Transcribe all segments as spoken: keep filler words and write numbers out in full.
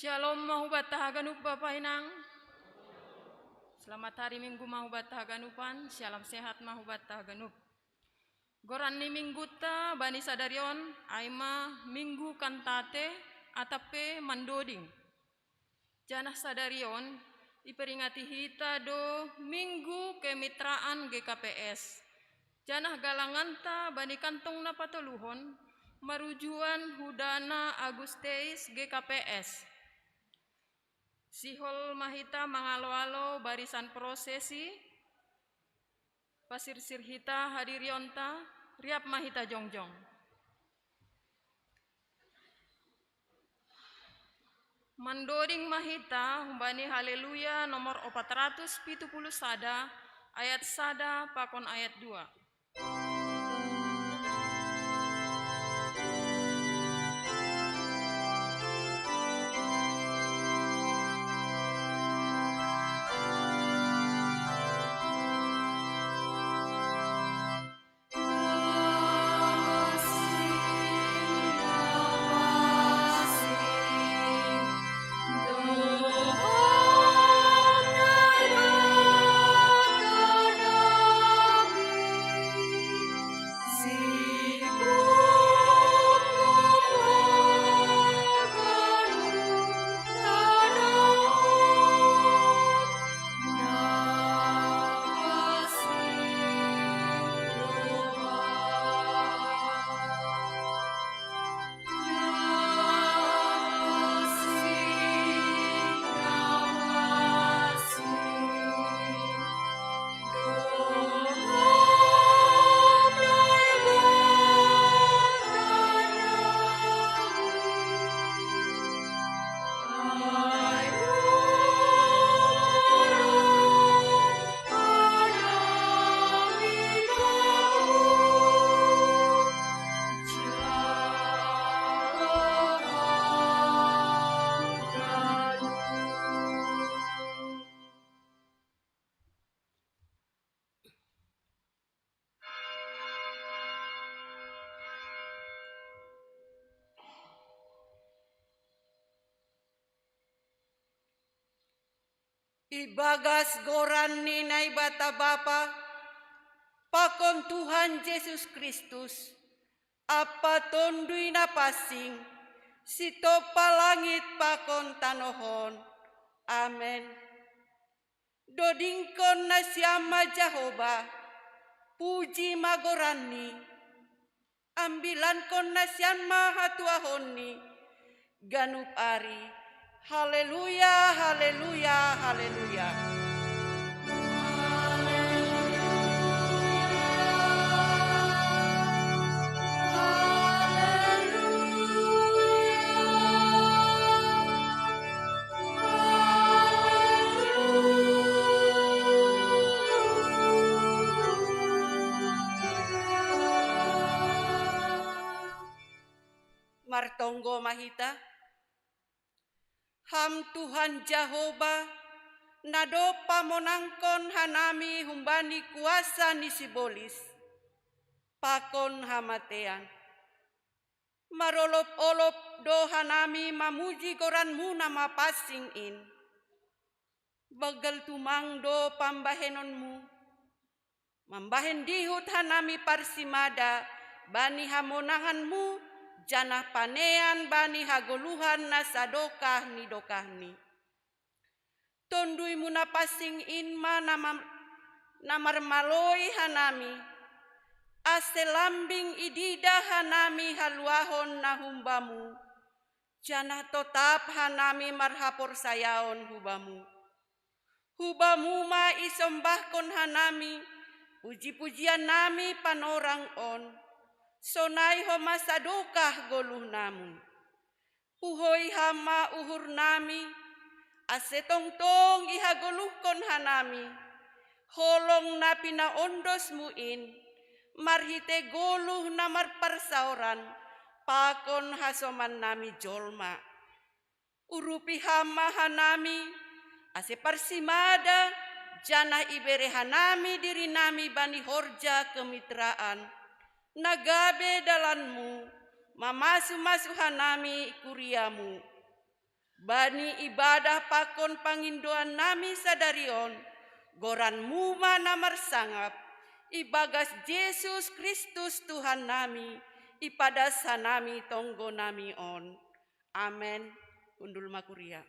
Shalom mahubatta haganup Bapa Inang. Selamat hari Minggu mahubatta haganupan, salam sehat mahubatta haganup. Goran ni Minggutta bani sadari on, ai ma Minggu Kantate, atap pe mandoding. Janah sadari on, iperingati hita do Minggu Kemitraan G K P S. Janah galanganta bani kantong na patoluhon, marujuan hu Dana Agusteis G K P S. Sihol ma hita mangalo-alo barisan prosesi, pasirsir hita hadirionta, riap ma hita jongjong. Mandoding ma hita humbani Haleluya nomor opat ratus pitu puluh sada, ayat sada pakon ayat dua. Ibagas goran ni Naibata Bapa, pakon Tuhan Jesus Kristus, ampa Tonduy Na Pansing, sitompa langit pakon tanoh on. Amen. Dodingkon nasiam ma Jahowa, puji ma goranni. Ambilankon nasiam ma hatuahonni ganup ari. Haleluya, haleluya, haleluya. Martonggo ma hita. Ham Tuhan Jahowa, na dob pamonangkon hanami humbani kuasa ni sibolis pakon hamatean. Marolop-olop do hanami mamuji goranmu na mapansing in. Banggal tumang do pambahenonmu, mambahen dihut hanami parsimada bani hamonanganmu, janah panean bani hagoluhan na sadokah ni dokahni. Tonduymu na pansing in ma na mam-, na marmaloi hanami, ase lambing ididah hanami haluahon na humbamu, janah totap hanami marhaporsayaon hu Bamu. Hu Bamu ma isombahkon hanami puji-pujiannami panorang on, sonai homa sadokah goluhnami. Puhoi Ham ma uhurnami, ase tongtong ihagoluhkon hanami holong na pinaondosmu in, marhite goluh na marparsaoran pakon hasomannami jolma. Urupi Ham ma hanami, ase parsimada, janah ibere hanami dirinami bani horja kemitraan, na gabe dalanmu mamasu-masu hanami kuriamu. Bani ibadah pakon pangindoannami sadari on, goranmu ma na marsangap, ibagas Jesus Kristus Tuhannami, ipadas hanami tonggonami on. Amen. Hundul ma kuria.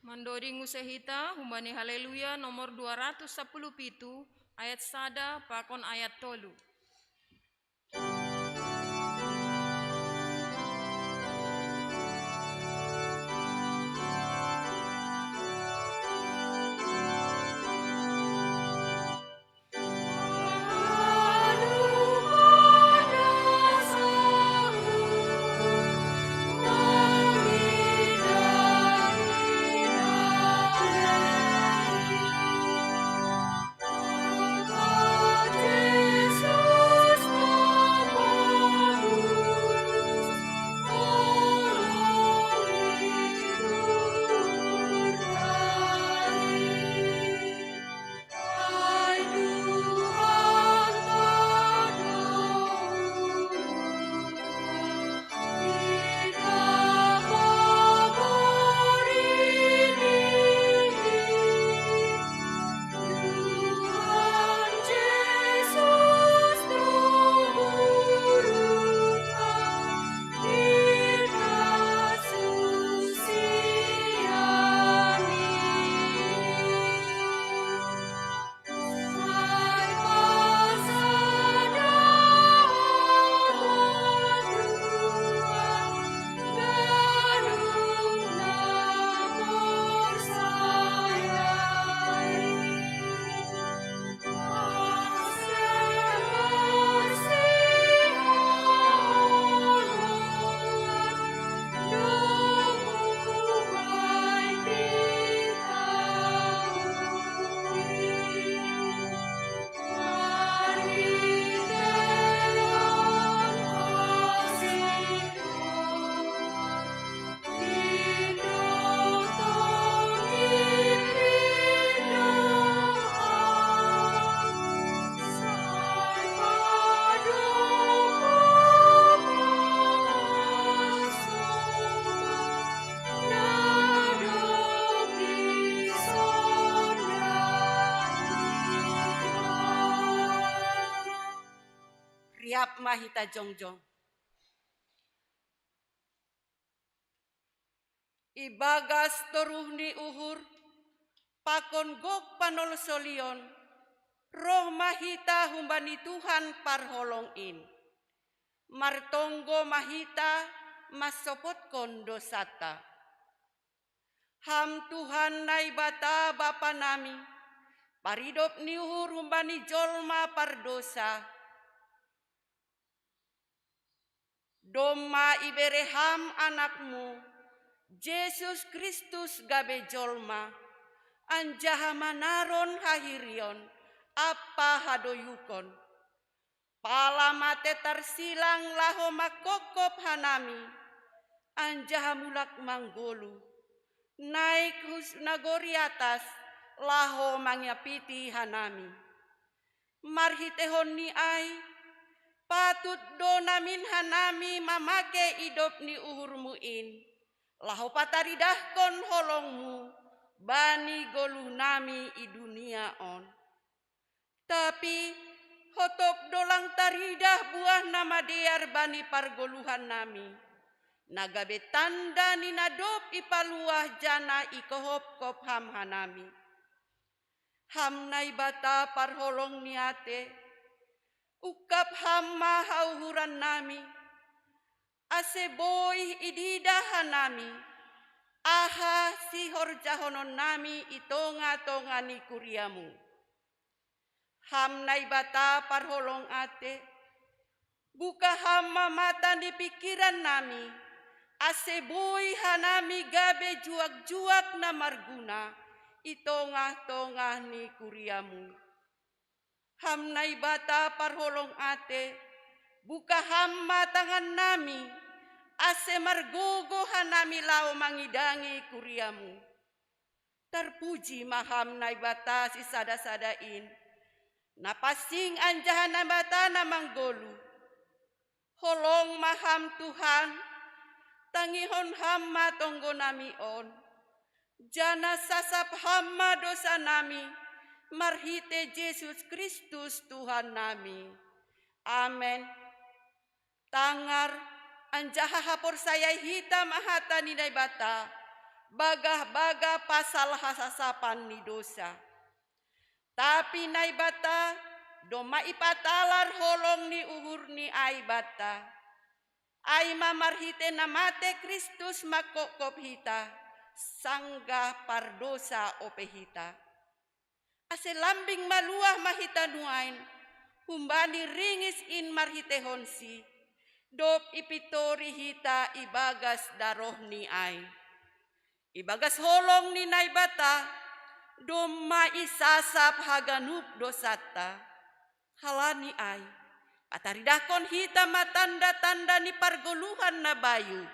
Mandoding use hita humbani Haleluya nomor dua ratus sapuluh pitu, ayat sada pakon ayat tolu. Riap ma hita jongjong. Ibagas toruh ni uhur pakon gok panolsolion, roh ma hita humbani Tuhan parholong in. Martonggo ma hita mansopotkon dousanta. Ham Tuhan Naibata Bapa nami, paridop ni uhur humbani jolma pardousa. Domma ibere Ham Anakmu, Jesus Kristus gabe jolma, anjaha manaron hahirion ampa hadoyukon. Pala mate tarsilang laho mangkopkop hanami, anjaha mulak manggoluh, naik hu nagori atas laho mangapiti hanami. Marhiteihonni ai, patut do namin hanami mamake idop ni uhurmu in, laho pataridahkon holongmu bani goluhnami i dunia on. Tapi hotop do lang taridah buah na madear bani pargoluhannami, na gabe tanda ni na dob ipaluah janah ikohopkop Ham hanami. Ham Naibata parholong ni atei, ungkap Ham ma hauhurannami, ase boih ididah hanami, aha sihorjahononnami i tonga-tonga ni kuriamu. Ham Naibata parholong atei, buka Ham ma mata ni pingkirannami, ase boi hanami gabe juak-juak na marguna i tongah-tongah ni kuriamu. Ham Naibata parholong ate, buka ham ma tangannami, ase margogo hanami laho mangidangi kuriamu. Tarpuji ma ham Naibata sisada-sada in, na pansing anjaha Naibata na manggoluh. Holong ma ham Tuhan, tangihon ham ma tonggonami on, janah sasap ham ma dosanami, marhitei Jesus Kristus Tuhannami. Amen. Tangar, anjaha haporsayai hita ma hata ni Naibata, bagah-bagah pasal hasasapan ni dousa. Tapi Naibata domma ipatalar holong ni uhurNi ai banta. Ai ma marhitei na matei Kristus manghophop hita, sanggah pardousa ope hita. Ase lambing maluah ma hita nuain, humbani ringis in marhiteihonSi, dob ipintori hita ibagas darohNi ai. Ibagas holong ni Naibata, domma isasap haganup dousanta. Halani ai, pataridahkon hita ma tanda-tanda ni pargoluhan na bayu.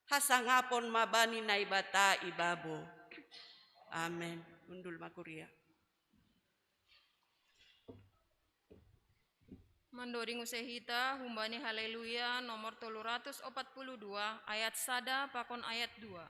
Hasangapon ma bani Naibata ibabo. Amen. Hundul ma kuria. Mandoding use hita humbani Haleluya nomor tolu ratus opat puluh dua, ayat sada pakon ayat dua.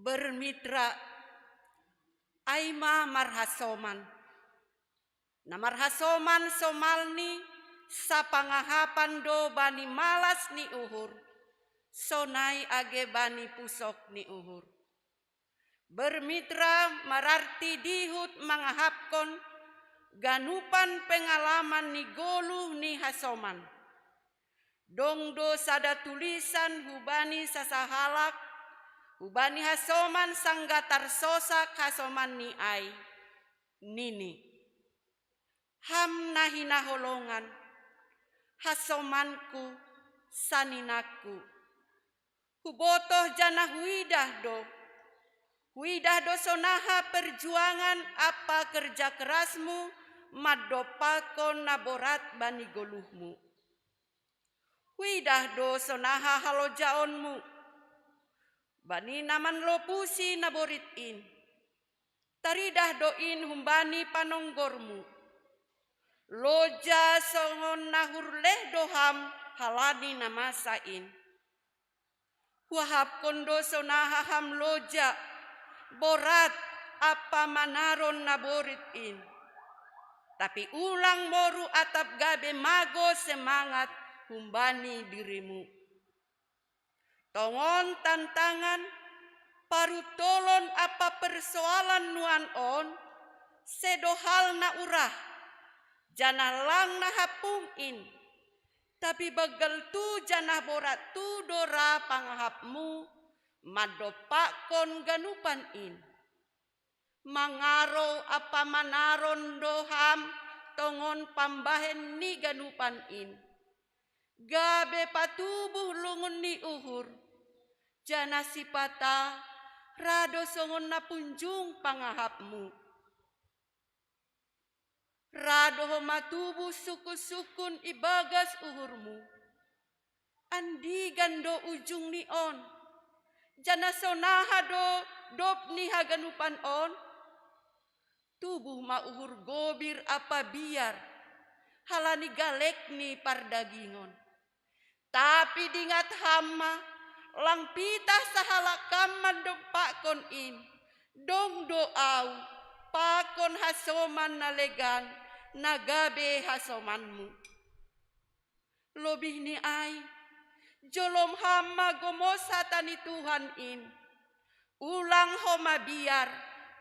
Bermitra Ai ma marhasoman. Na marhasoman somalni sapangahapan do bani malas ni uhur, sonai age bani pusok ni uhur. Bermitra mararti dihut mangahapkon ganupan pengalaman ni goluh ni hasoman. Dong do sada tulisan hubani sasahalak, hubani hasoman sanggah tarsosak hasomanni ai, nini: Ham na hinaholongan, hasomanku, saninangku. Hubotoh janah huidah do. Huidah do sonaha perjuangan ampa kerja kerasmu mandompakkon na borat bani goluhmu. Huidah do sonaha halojaonmu bani na manlopusi naborit in. Taridah do in humbani panonggormu. Loja songon na hurleh do ham halani na masa in. Huahapkon do sonaha ham loja, borat, ampa manaron naborit in. Tapi ulang moru atap gabe mago semangat humbani dirimu. Tongon tantangan, paruntolon ampa persoalan nuan on, sedo hal na urah, janah lang na hampung in. Tapi banggal tu janah borat tu do ra pangahapmu mandompakkon ganupan in. Mangarou ampa manaron do ham tongon pambahen ni ganupan in. Gabe patubuh lungun ni uhur, janah sipata ra do songon na punjung pangahapmu. Ra do homa tubuh sungkun-sungkun ibagas uhurmu. Andigan do ujung ni on, janah sonaha do dob ni haganupan on? Tubuh ma uhur gobir ampa biar, halani galek ni pardagingon. Tapi dingat ham ma, lang pitah sahalak kam mandompakkon in, dong do Ahu, pakon hasoman na legan, na gabe hasomanmu. Lobih ni ai, jolom ham ma gomos hata ni Tuhan in. Ulang ho mabiar,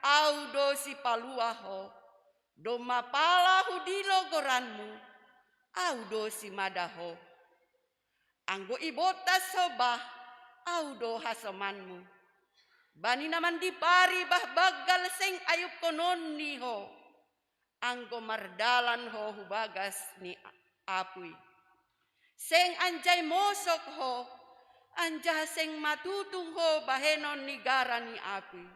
Ahu do sipaluah ho. Domma pala hudilo goranmu, Ahu do simada ho. Anggo ibontas ho bah, Ahu do hasomanmu. Bani na mandipari bah banggal seng ayupkononni ho, anggo mardalan ho hu bagas ni apuy. Seng anjai mosok ho, anjaha seng matutung ho bahenon ni gara ni apuy.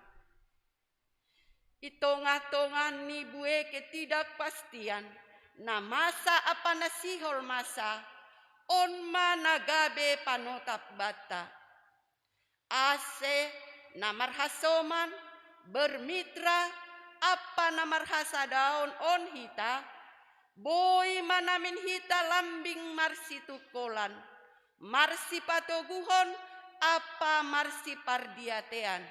I tongah-tongah ni buei ketidakpastian, na masa ampa na sihol masa, on ma na gabe panotap banta. Ase na marhasoman, bermitra, ampa na marhasadaon on hita, boi ma namin hita lambing marsitungkolan, marsipatoguhon ampa marsipardiatean.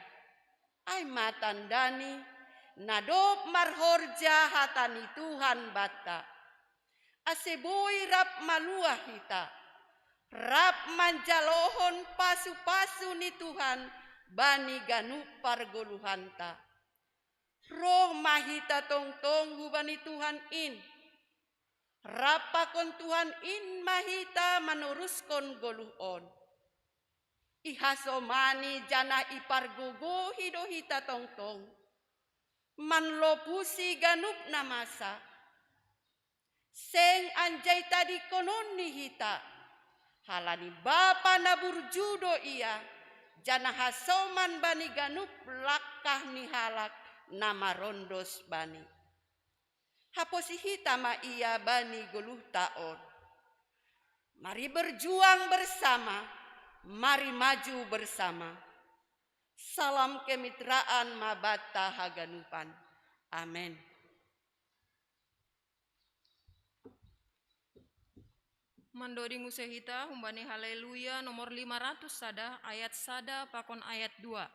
Ai ma tandani, na dob marhorja hata ni Tuhan banta. Ase boi rap maluah hita, rap manjalohon pasu-pasu ni Tuhan bani ganup pargoluhanta. Roh ma hita tongtong hubani Tuhan in. Rap pakon Tuhan in ma hita manoruskon goluh on. Ihasomani janah ipargogohi do hita tongtong, manlopusi ganup na masa. Seng anjai tadingkononni hita, halani Bapa na burju do Ia, janah hasoman bani ganup langkah ni halak na marondos Bani. Haposi hita ma Ia bani goluhta on. Mari berjuang bersama, mari maju bersama. Salam kemitraan ma banta haganupan. Amen. Mandoding muse hita humbani Haleluya nomor lima ratus sada, ayat sada pakon ayat dua.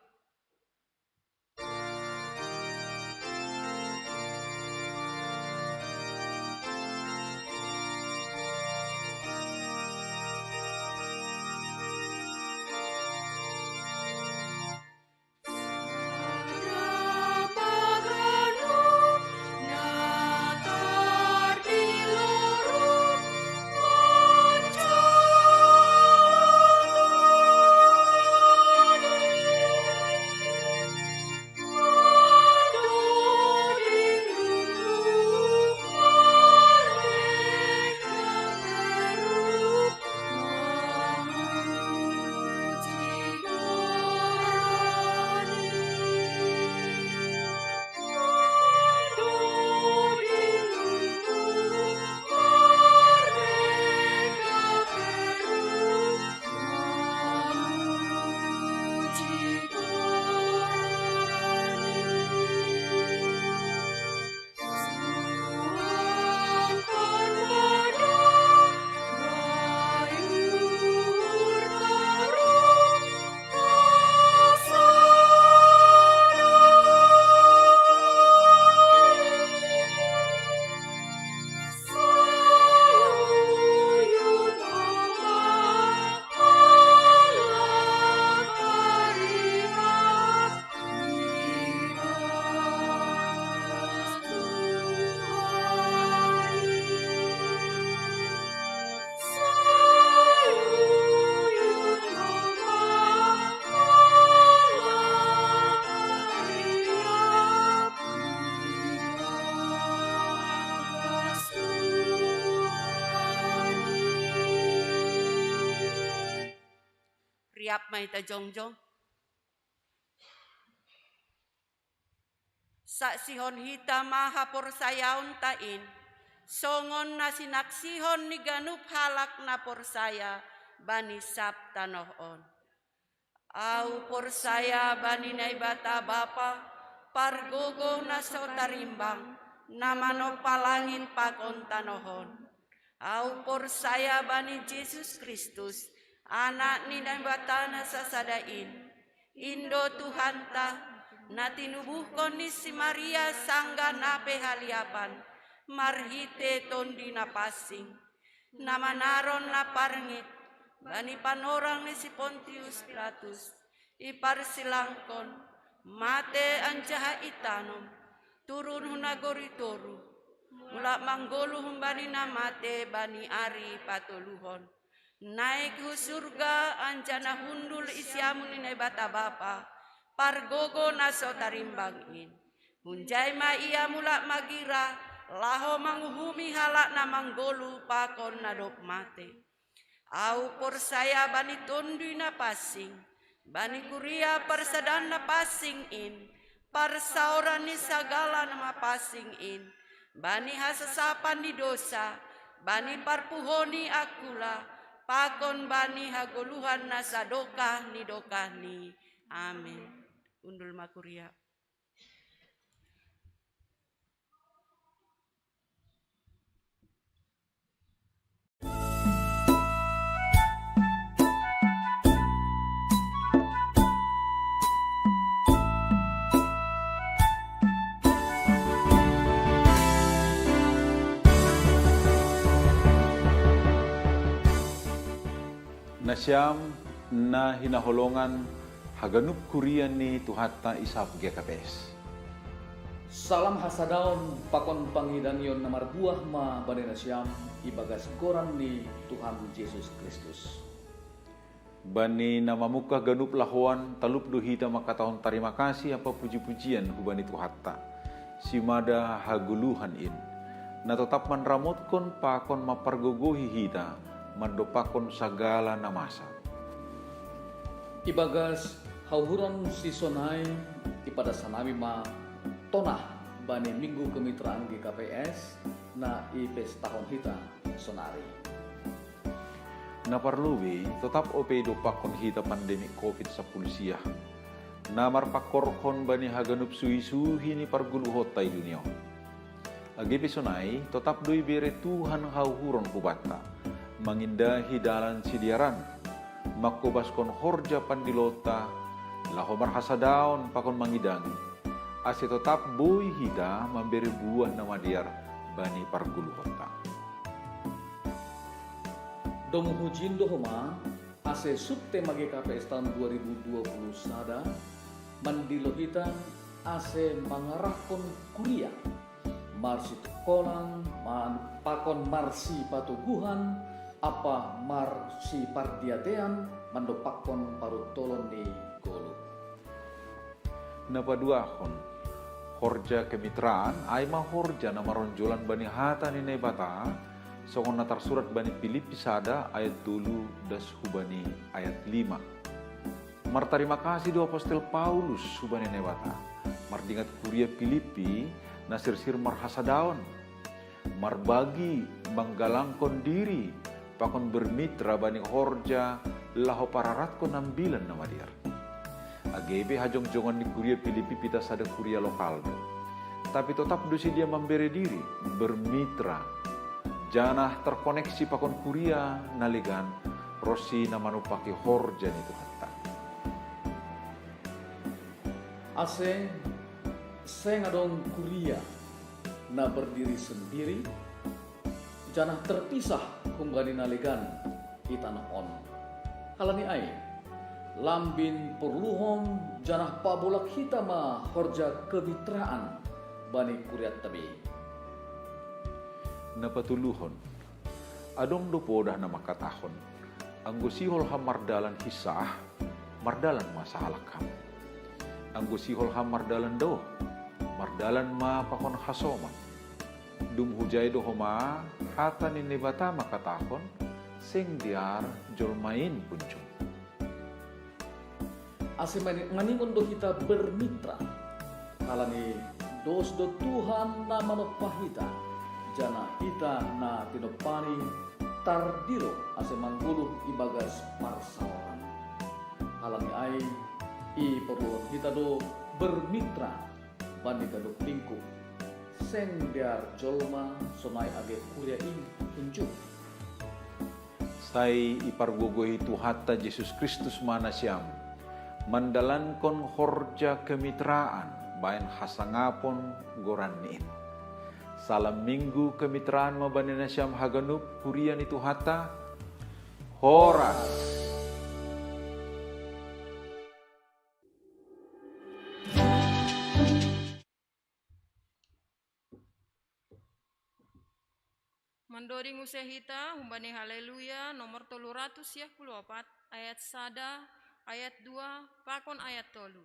Riap ma hita jongjong. Saksihon hita ma haporsayaonta in, songon na sinaksihon ni ganup halak na porsaya bani sab tanoh on. Ahu porsaya bani Naibata Bapa, pargogoh na so tarimbang, na manompa langit pakon tanoh on. Ahu porsaya bani Jesus Kristus, Anak ni Naibata na sasada in, in do Tuhanta, na tinubuhkon ni si Maria sanggah na pe haliapan, marhite Tonduy Napansing, na manaron na parngit bani panorang ni si Pontius Pilatus, iparsilangkon, mate anjaha itanom, turun hu nagori toruh, mulak manggoluh humbani na mate bani ari patoluhon, naik hu surga anjaha na hundul i siamun ni Naibata Bapa, pargogoh na so tarimbang in. Hunjai ma Ia mulak magira, laho manguhumi halak na manggoluh pakon na dob mate. Ahu porsaya bani Tonduy Napansing, bani kuria parsadaan na pansing in, parsaoran ni sagala na mapansing in, bani hasasapan ni dosa, bani parpuho ni angkula, pakon bani hagoluhan na sadokah ni dokahni. Amin. Hundul ma kuria. Nasiam na hinaholongan, haganup kuria ni Tuhanta i sab G K P S. Salam hasadaon pakon pangidangion na marbuah ma bani nasiam ibagas goran ni Tuhan Jesus Kristus. Bani na mamungkah ganup lahoan, talup do hita mangkatahon tarima kasih ampa puji-pujian hubani Tuhanta, simada hagoluhan in, na totap manramotkon pakon mampargogohi hita mandompakkon sagala na masa. Ibagas hauhuron sisonai, ipadas hanami ma tonah bani Minggu Kemitraan G K P S na ipestahon hita sonari. Na parlobei, totap ope idompakkon hita pandemi covid sampulu sia, na marpangkorhon bani haganup suhi-suhi ni pargoluhonta i dunia on. Age pe sonai, totap do ibere Tuhan hauhuron hubanta, mangindahi dalan sidearan, mangkobaskon horja pandilota, laho marhasadaon pakon mangidangi, ase totap boi hita mambere buah na madear bani pargoluhonta. Domu hujin do homa, ase subte ma G K P S taon dua ribu dua puluh sada, mandilo hita ase mangarahkon kuria, marsitungkolan, man-, pakon marsipatoguhan, ampa marsipardiatean, mandompakkon paruntolon ni goluh. Na paduahon, horja kemitraan, ai ma horja na maronjolan bani hata ni Naibata, songon na tarsurat bani Pilippi sada ayat tolu das hubani ayat lima. Martarima kasih do apostel Paulus hubani Naibata, mardingat kuria Pilippi na sirsir marhasadaon, marbagi, manggalangkon diri, pakon bermitra bani horja, laho pararatkon ambilan na madear. Age pe hajongjongan ni kuria Pilippi pita sada kuria lokal do, tapi totap do sidea mambere diri, bermitra, janah terkoneksi pakon kuria na legan, ronsi na manumpaki horja ni Tuhanta. Ase seng adong kuria na berdiri sendiri, janah terpisah humbani na legan i tanoh on. Halani ai, lambin porluhon janah pabolak hita ma horja kemitraan bani kurianta be. Na patoluhon, adong do podah na mangkatahon, anggo sihol ham mardalan hinsah, mardalan ma sahalak ham. Anggo sihol ham mardalan daoh, mardalan ma pakon hasoman. Dung hujai do homa, hata ni Naibata mangkatahon, seng dear jolma in punjung. Ase mani-, maningon do hita bermitra. Halani dos do Tuhan na manompa hita, janah hita na tinompani tardilo ase manggoluh ibagas parsaoran. Halani ai, iporluhon hita do bermitra bani ganup lingkup. Seng dear jolma sonai age kuria i hunjuk. Sai ipargogohi Tuhanta Jesus Kristus ma nasiam, mandalankon horja kemitraan bahen hasangapon goranni in. Salam Minggu kemitraan ma bani nasiam haganup kuria ni Tuhanta. Horas. Mandoding use hita humbani Haleluya nomor tolu ratus siah puluh opat, ayat sada, ayat dua, pakon ayat tolu.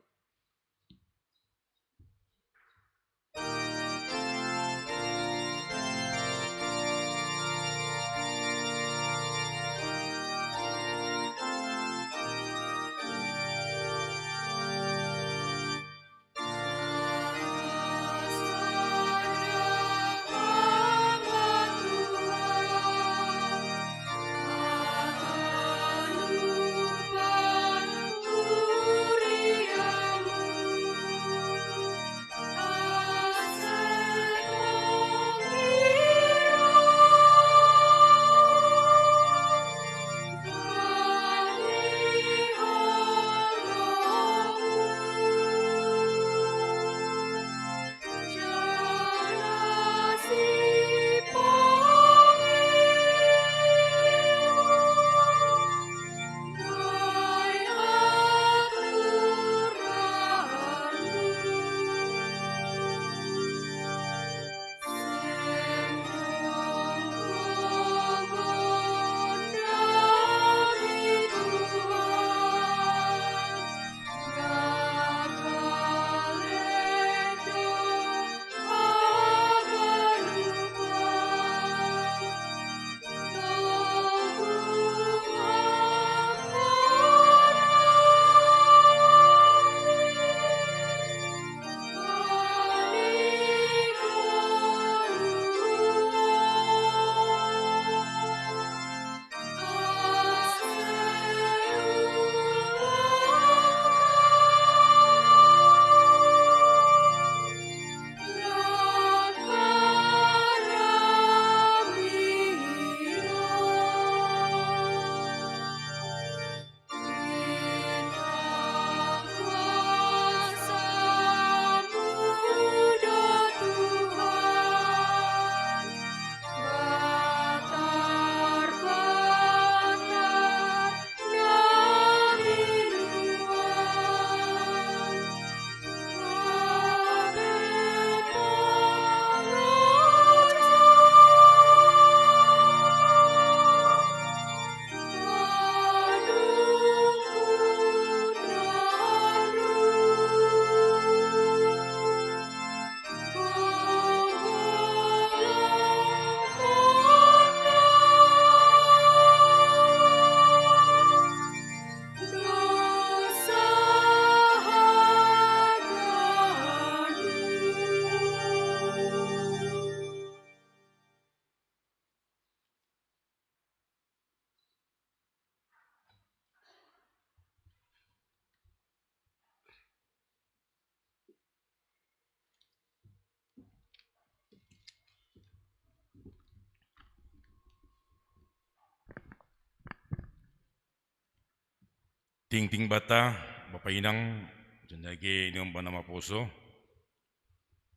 Tingting banta, Bapa inang, sonai age ni omba na maposo,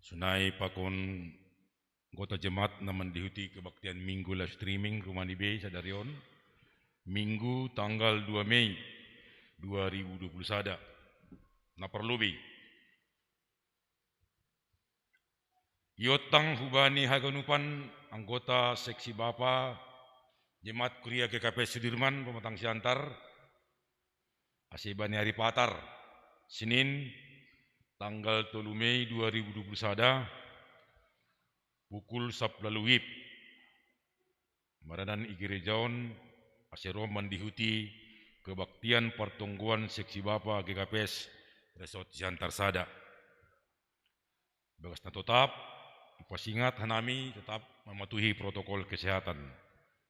sonai pakon anggota jemaat na mandihuti kebaktian Minggu live streaming Rumah ni Bei sadari on, Minggu tanggal dua Mei dua ribu dua puluh sada, na parlobei. Iontang hubani haganupan anggota seksi bapa jemaat kuria G K P Sudirman Pematang Siantar, ase bani ari Patar, Senin, tanggal tolu Mei dua ribu dua puluh sada, pukul sampulu WIB, maradan i gereja on, ase ro mandihuti Kebaktian partonggoan seksi bapa G K P S Resort Siantar Sada. Bagas na totap, ipasingat hanami totap mamatuhi protokol kesehatan.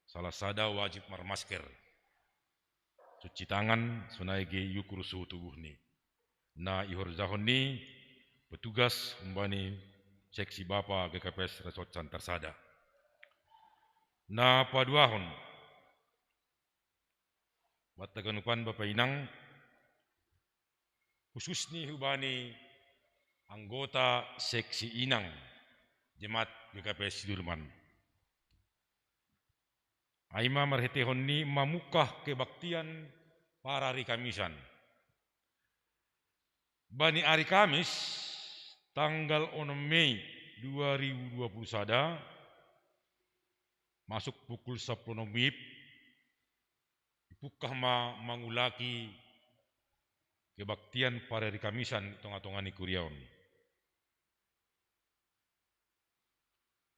Salah sada wajib marmasker, cuci tangan, sonai ge iukur suhu tubuhni. Na ihorjahon ni petugas humbani seksi bapa G K P S Resort Siantar Sada. Na paduahon, buat haganupan bapa inang, khususni hubani anggota seksi inang jemaat G K P S Sidurman. Ai ma marhiteihon ni mamungkah kebaktian parari Kamisan. Bani ari Kamis, tanggal onom Mei dua ribu dua puluh sada, masuk pukul sapuluh onom WIB, ipungkah ma mangulaki kebaktian parari Kamisan i tonga-tonga ni kuria on.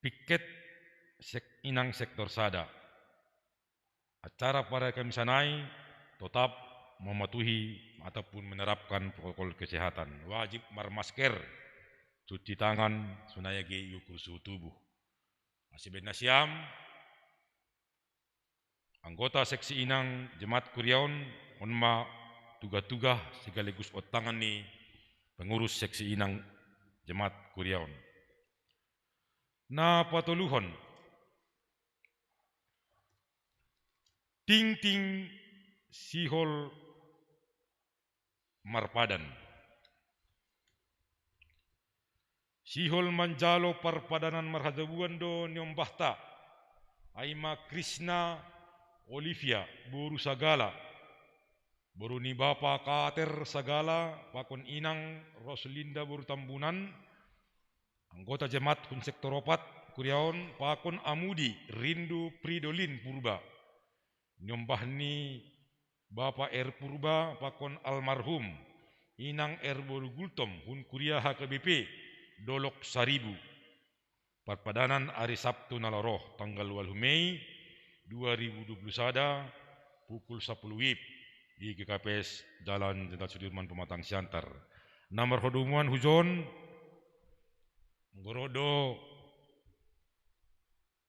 Piket sek-, inang sektor sada. Acara parari Kamisan i totap mematuhi ataupun menerapkan protokol kesehatan. Wajib marmasker, cuci tangan, sonai ge iukur suhu tubuh. Ase baen nasiam, anggota seksi inang jemaat kuria on, on ma tugah-tugah sekaligus ontangan ni pengurus seksi inang jemaat kuria on. Na patoluhon, tingting sihol marpadan. Sihol manjalo parpadanan marhajabuan do niombahta, ai ma Krisna Olivia boru Sagala, boru ni bapa Kater Sagala pakon inang Roslinda boru Tambunan, anggota jemaat hun sektor opat kuria on, pakon amudi Rindu Fridolin Purba. Niombah ni bapa R Purba pakon almarhum inang R boru Gultom hun kuria H K B P Dolok Saribu. Parpadanan ari Sabtu na laho ro, tanggal ualuh Mei dua ribu dua puluh sada, pukul sapuluh WIB, di G K P S Jalan Jenderal Sudirman Pematang Siantar. Na marhadomuan hujon, anggo ro do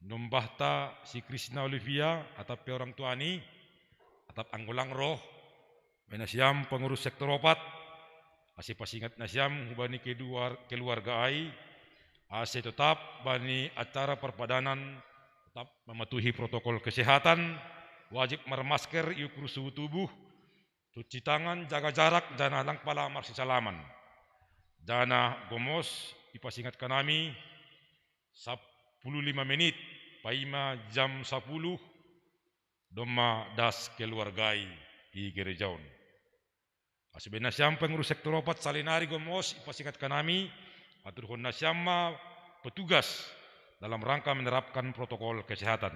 niombahta si Krisna Olivia, atap pe orang tuani, atap anggo lang ro, baen nasiam pengurus sektor opat, ase pasingat nasiam hubani keluar-, keluarga ai, ase totap bani acara parpadanan totap mematuhi protokol kesehatan, wajib marmasker, iukur suhu tubuh, cuci tangan, jaga jarak, janah lang pala marsisalaman. Janah gomos ipasingat hanami, sapuluh lima menit, paima jam sapuluh, domma das keluarga i di gereja on. Ase baen nasiam pengurus sektor opat, salinari gomos ipasingat hanami, aturhon nasiam ma petugas dalam rangka menerapkan protokol kesehatan.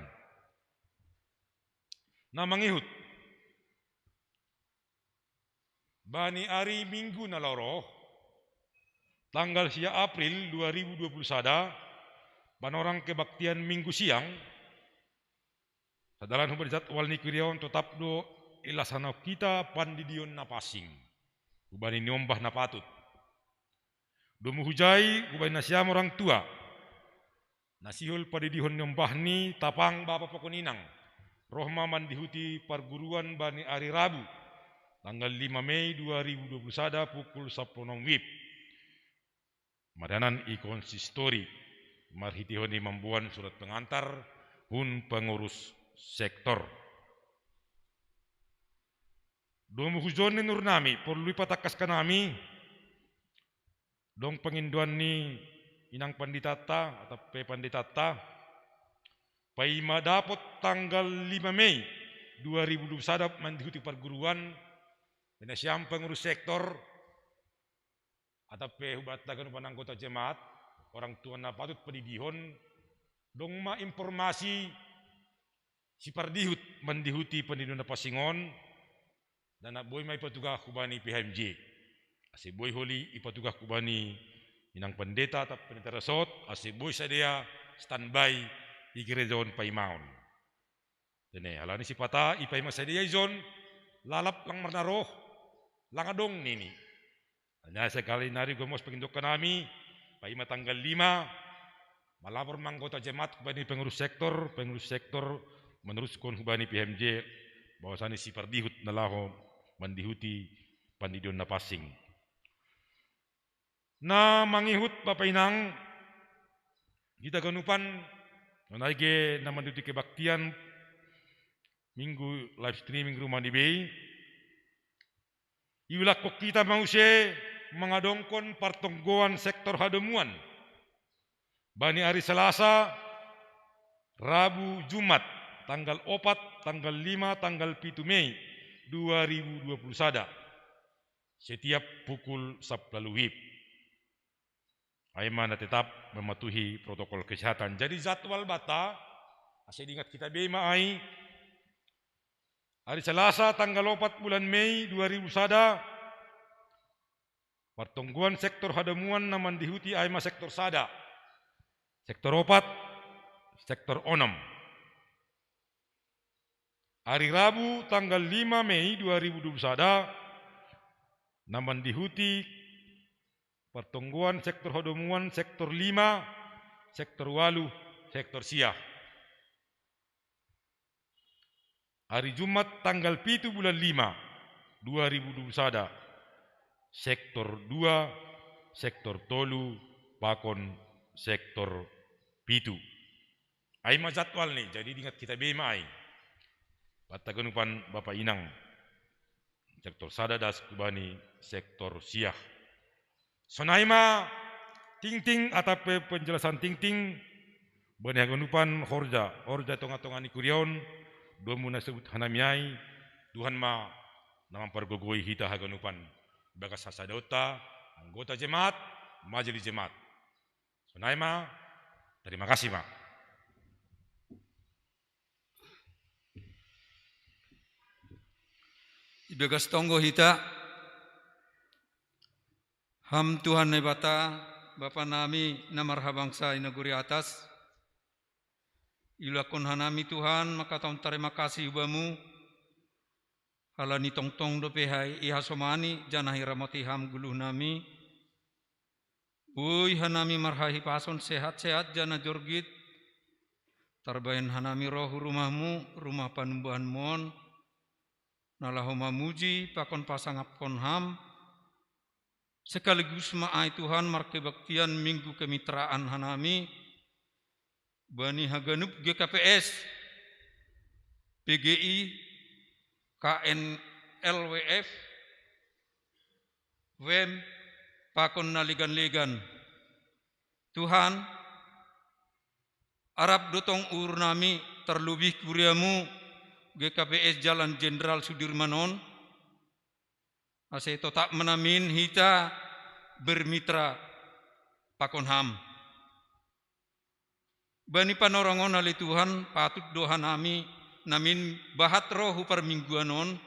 Na mangihut, bani ari Minggu na laho ro, tanggal sia April dua ribu dua puluh sada, panorang kebaktian Minggu siang, sadalan hubani jadwal ni kuria on, totap do ilaksanaon hita pandidion na pansing hubani niombah na patut. Domu hujai hubaen nasiam orang tua, na sihol padidihon niombah ni tapang bapa pakon inang, roh ma mandihuti parguruan bani ari Rabu, tanggal lima Mei dua ribu dua puluh sada, pukul sapuluh onom WIB. Marianan i konsistori, marhiteihon ni mamboan surat pengantar hun pengurus sektor. Domu hujon ni nurunami, porlu ipatangkas hanami, dong pangindoan ni inang panditanta atap pe panditanta, paima dapot tanggal lima Mei dua ribu dua puluh sada mandihuti parguruan, baen nasiam pengurus sektor, atap pe hubaen haganupan anggota jemaat, orang tua na patut padidihon, dong ma informasi sipardihut mandihuti pandidion na pansing on, janah boi ma ipatugah hubani P H M J. Ase boi holi ipatugah hubani inang pandita atap pandita resort, ase boi sidea standby di gereja on paimaon. Tene, halani sipata ipaima sidea ijon, lalap lang marnaroh, lang adong nini. Hanya sekali nari gomos pengindokan nami, paima tanggal lima, malapor ma anggota jemaat hubani pengurus sektor, pengurus sektor meneruskan hubani P H M J, bahwasanya si pardihut na laho mandihuti pandidion na passing. Na mangihut Bapa Inang, hita ganupan, na ige na mandihuti kebaktian minggu live streaming rumah ni bei, iulak kita mause mangadongkon partonggoan sektor hadomuan. Bani ari Selasa, Rabu, Jumat, tanggal opat, tanggal lima, tanggal pitu Mei dua ribu dua puluh sada. Setiap pukul sapuluh wib. Ai ma na tetap mematuhi protokol kesehatan. Jadi jadwal bata, ase diingat kita bei ma ai. Hari Selasa tanggal opat bulan Mei dua ribu sada, partonggoan sektor hadomuan na mandihuti ai ma sektor sada, sektor opat, sektor onom. Hari Rabu tanggal lima Mei dua ribu dua puluh sada, na mandihuti partonggoan sektor hadomuan sektor lima, sektor walu, sektor sia. Hari Jumat tanggal pitu bulan lima dua ribu dua puluh sada, sektor dua, sektor tolu, pakon sektor pitu. Ai ma jadwal ni, jadi diingat kita bei ma ai. Bata ganupan Bapa Inang. Sektor sada das hubani sektor sia. Sonai ma tingting atap pe penjelasan tingting, bani haganupan horja, horja tonga-tonga ni kuriaon, domu na sebut hanami ai, Tuhan ma na mampargogoi hita haganupan, bagas hasadaonta, anggota jemaat, majelis jemaat. Sonai ma, terima kasih ma. Ibagas tonggo hita, Ham Tuhan Naibata, Bapa nami na marhabangsa i nagori atas, iulakkon hanami Tuhan mangkatahon tarima kasih hu Bamu, halani tongtong dope ihasomani janah iramoti Ham goluh nami. Boi hanami marhahipason sehat-sehat janah jorgit, tarbahen hanami roh hu rumah-Mu, rumah panumbahan-Mu on, na laho mamuji pakon pasangapkon Ham, sekaligus ma ai Tuhan markebaktian minggu kemitraan hanami, bani haganup G K P S, P G I, K N L W F, W E M, pakon na legan-legan. Tuhan, arap do tong uhur nami, tarlobih kuria-Mu, G K P S Jalan Jenderal Sudirman on, ase totap ma namin hita bermitra pakon Ham. Bani panorang on ale Tuhan, patut do hanami namin bahat roh hu parmingguan on,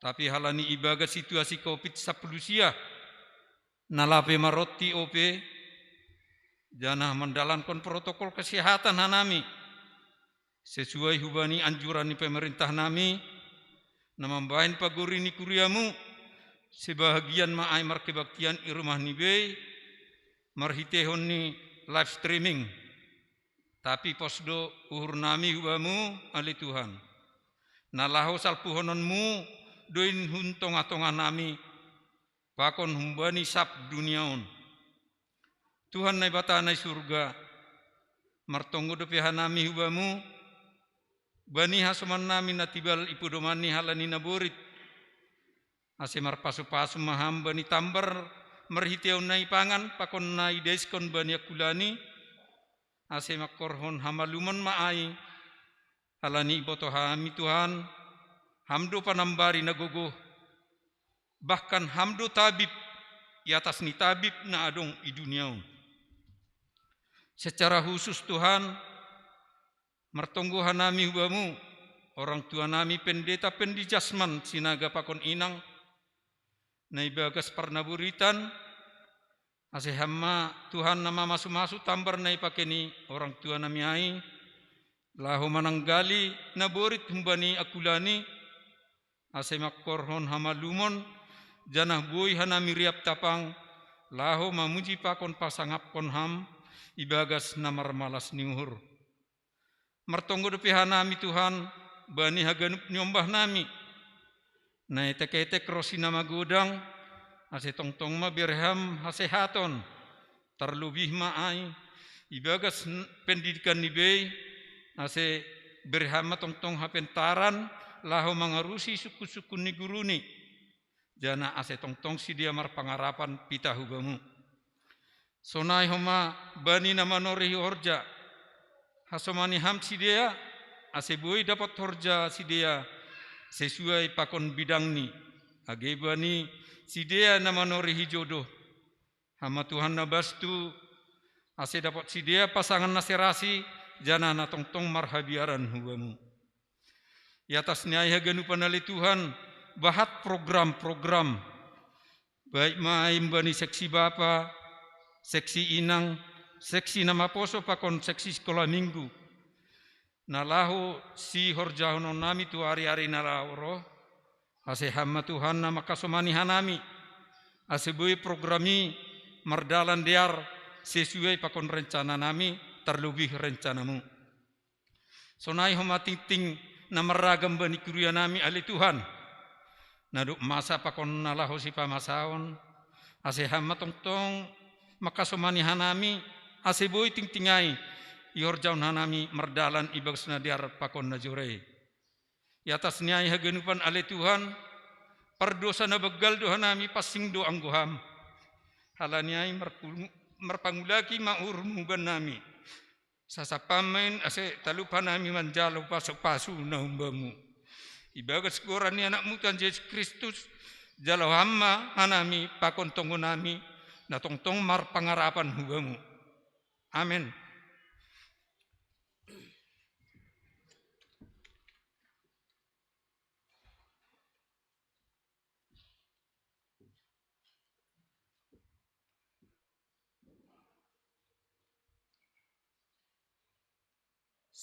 tapi halani ibagas situasi covid sapuluh sia, na lape maronti ope, janah mandalankon protokol kesehatan hanami, sesuai hubani anjuran ni pemerintah nami, na mambahen pagori ni kuria-Mu, sebahagian ma ai markebaktian i rumah ni bei, marhiteihon ni live streaming. Tapi pos do uhur nami hu Bamu, ale Tuhan, na laho salpuhonon-Mu do in hun tongah-tongah nami, pakon humbani sab dunia on. Tuhan Naibata na i surga, martonggo dope hanami hu Bamu, bani hasoman nami na tibal ipodomani halani naborit, ase marpasu-pasu ma Ham bani tambar marhiteihon na ipangan pakon na idaiskon bani angkulani, ase mangkorhon hamalumon ma ai, halani ibotoh hami Tuhan, Ham do panambari na gogoh, bahkan Ham do tabib i atas ni tabib na adong i dunia on. Secara khusus Tuhan, martonggo hanami hu Bamu, orang tua nami pendeta Pendi Jasman Sinaga pakon inang, na ibagas parnaboritan, ase Ham ma Tuhan na mamasu-masu tambar na ipake ni orang tua nami ai, laho mananggali naborit humbani angkulani, ase mangkorhon hamalumon, janah boi hanami riap tapang, laho mamuji pakon pasangapkon Ham ibagas na marmalas ni uhur. Martonggo dope hanami, Tuhan, bani haganup ni ombahnami, na etek-etek ronsi na magodang, ase tongtong ma bere Ham hasehaton, tarlobih ma ai ibagas n-, pendidikan ni bei, ase bere Ham ma tongtong hapentaran laho mangarusi sungkun-sungkun ni guruni, janah ase tongtong sidea marpangarapan pitah hu Bamu. Sonai homa bani na manorei horja, hasomani Ham sidea, ase boi dapot horja sidea sesuai pakon bidangni, age bani sidea na manorei jodoh, Ham ma Tuhan na bastu, ase dapot sidea pasangan na serasi, janah na tongtong marhabiaran hu Bamu. I atas ni ai haganupan, ale Tuhan, bahat program-program, baik ma ai humbani seksi bapa, seksi inang, seksi na maposo pakon seksi sikola minggu, na laho sihorjahononnami tu ari-ari na laho roh, ase Ham ma Tuhan na mangkasomani hanami, ase boi program i mardalan dear sesuai pakon rencananami, tarlobih rencana-Mu. Sonai homa tingting na marragam bani kurianami, ale Tuhan, na dob masa pakon na laho sipamasaon, ase Ham ma tongtong mangkasomani hanami, ase boi tingting ai ihorjahon hanami mardalan ibagas na dear pakon na jore. I atas ni ai haganupan, ale Tuhan, pardousa na banggal do hanami, pansing do anggo Ham. Halani ai marpul-, marpangulaki ma uhur-Mu bannami. Sasap Ham ma in ase talup hanami manjalo pasu-pasu na humbamu. Ibagas goran ni Anak-Mu Tuhan Jesus Kristus, jalo Ham ma hanami pakon tonggonami, na tongtong marpangarapan hu Bamu. Amen.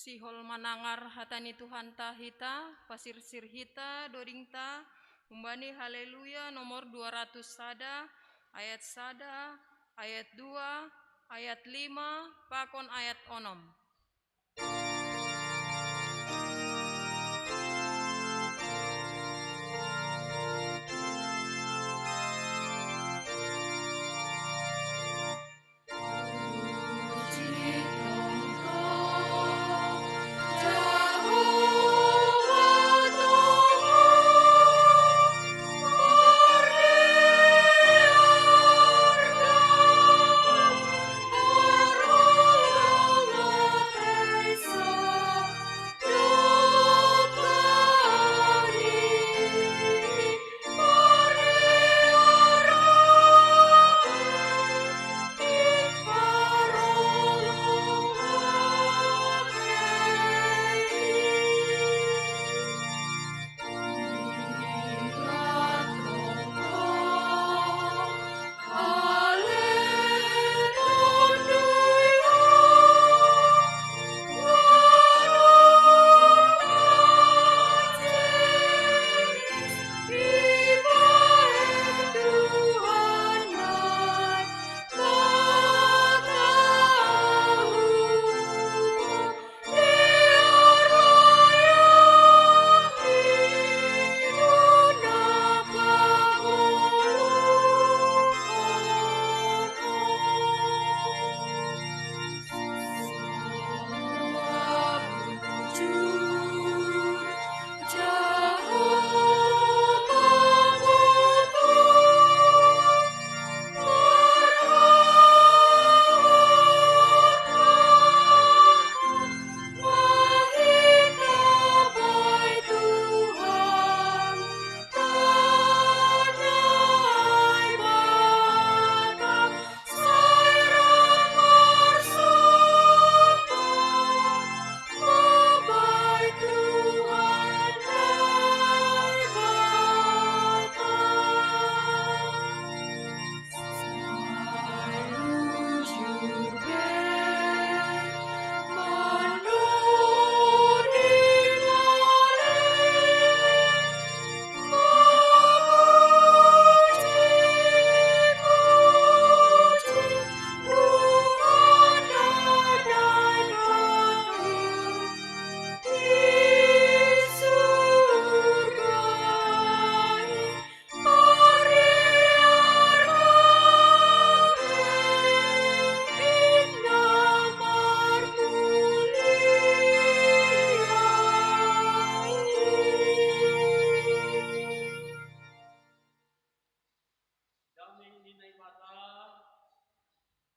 Sihol manangar hata ni Tuhanta hita, pasirsir hita dodingta, humbani Haleluya nomor dua ratus sada, ayat sada, ayat dua, ayat lima, pakon ayat onom.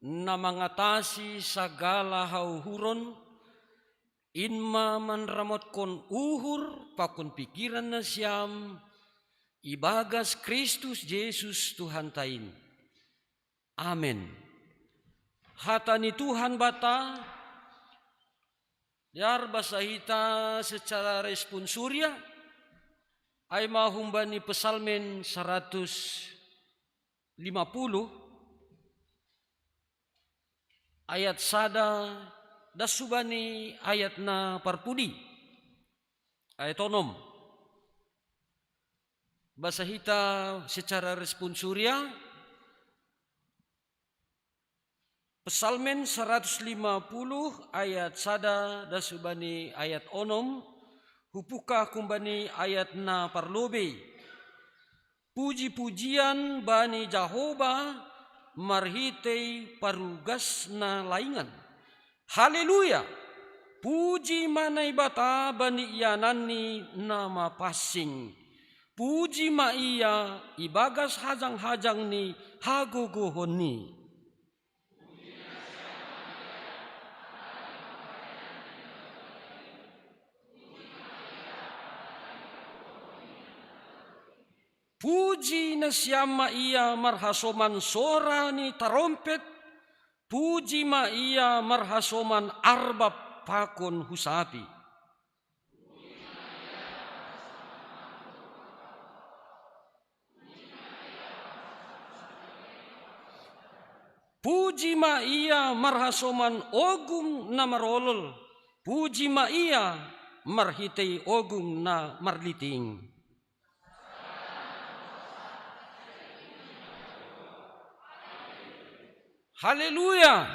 na mangatasi sagala hauhuron, in ma manramotkon uhur pakon pikiran nasiam, ibagas Kristus Jesus Tuhanta in. Amen. Hata ni Tuhan Bata, yar basa hita secara responsoria, ai ma humbani Psalmen saratus lima puluh, ayat sada das hubani ayat na parpudi, ayat onom. Basa hita secara responsoria, Psalmen saratus lima puluh ayat sada das hubani ayat onom, hupuka humbani ayat na parlobei. Puji-pujian bani Jahowa marhitei parugasna laingan. Haleluya! Puji ma Naibata bani iananni na mapansing. Puji ma Ia ibagas hajang-hajang ni hagogohonni. Puji nasiam ma Ia marhasoman sora ni tarompet, puji ma Ia marhasoman arbab pakon husapi. Puji ma Ia marhasoman ogung na marolol, puji ma Ia marhitei ogung na marliting. Haleluya!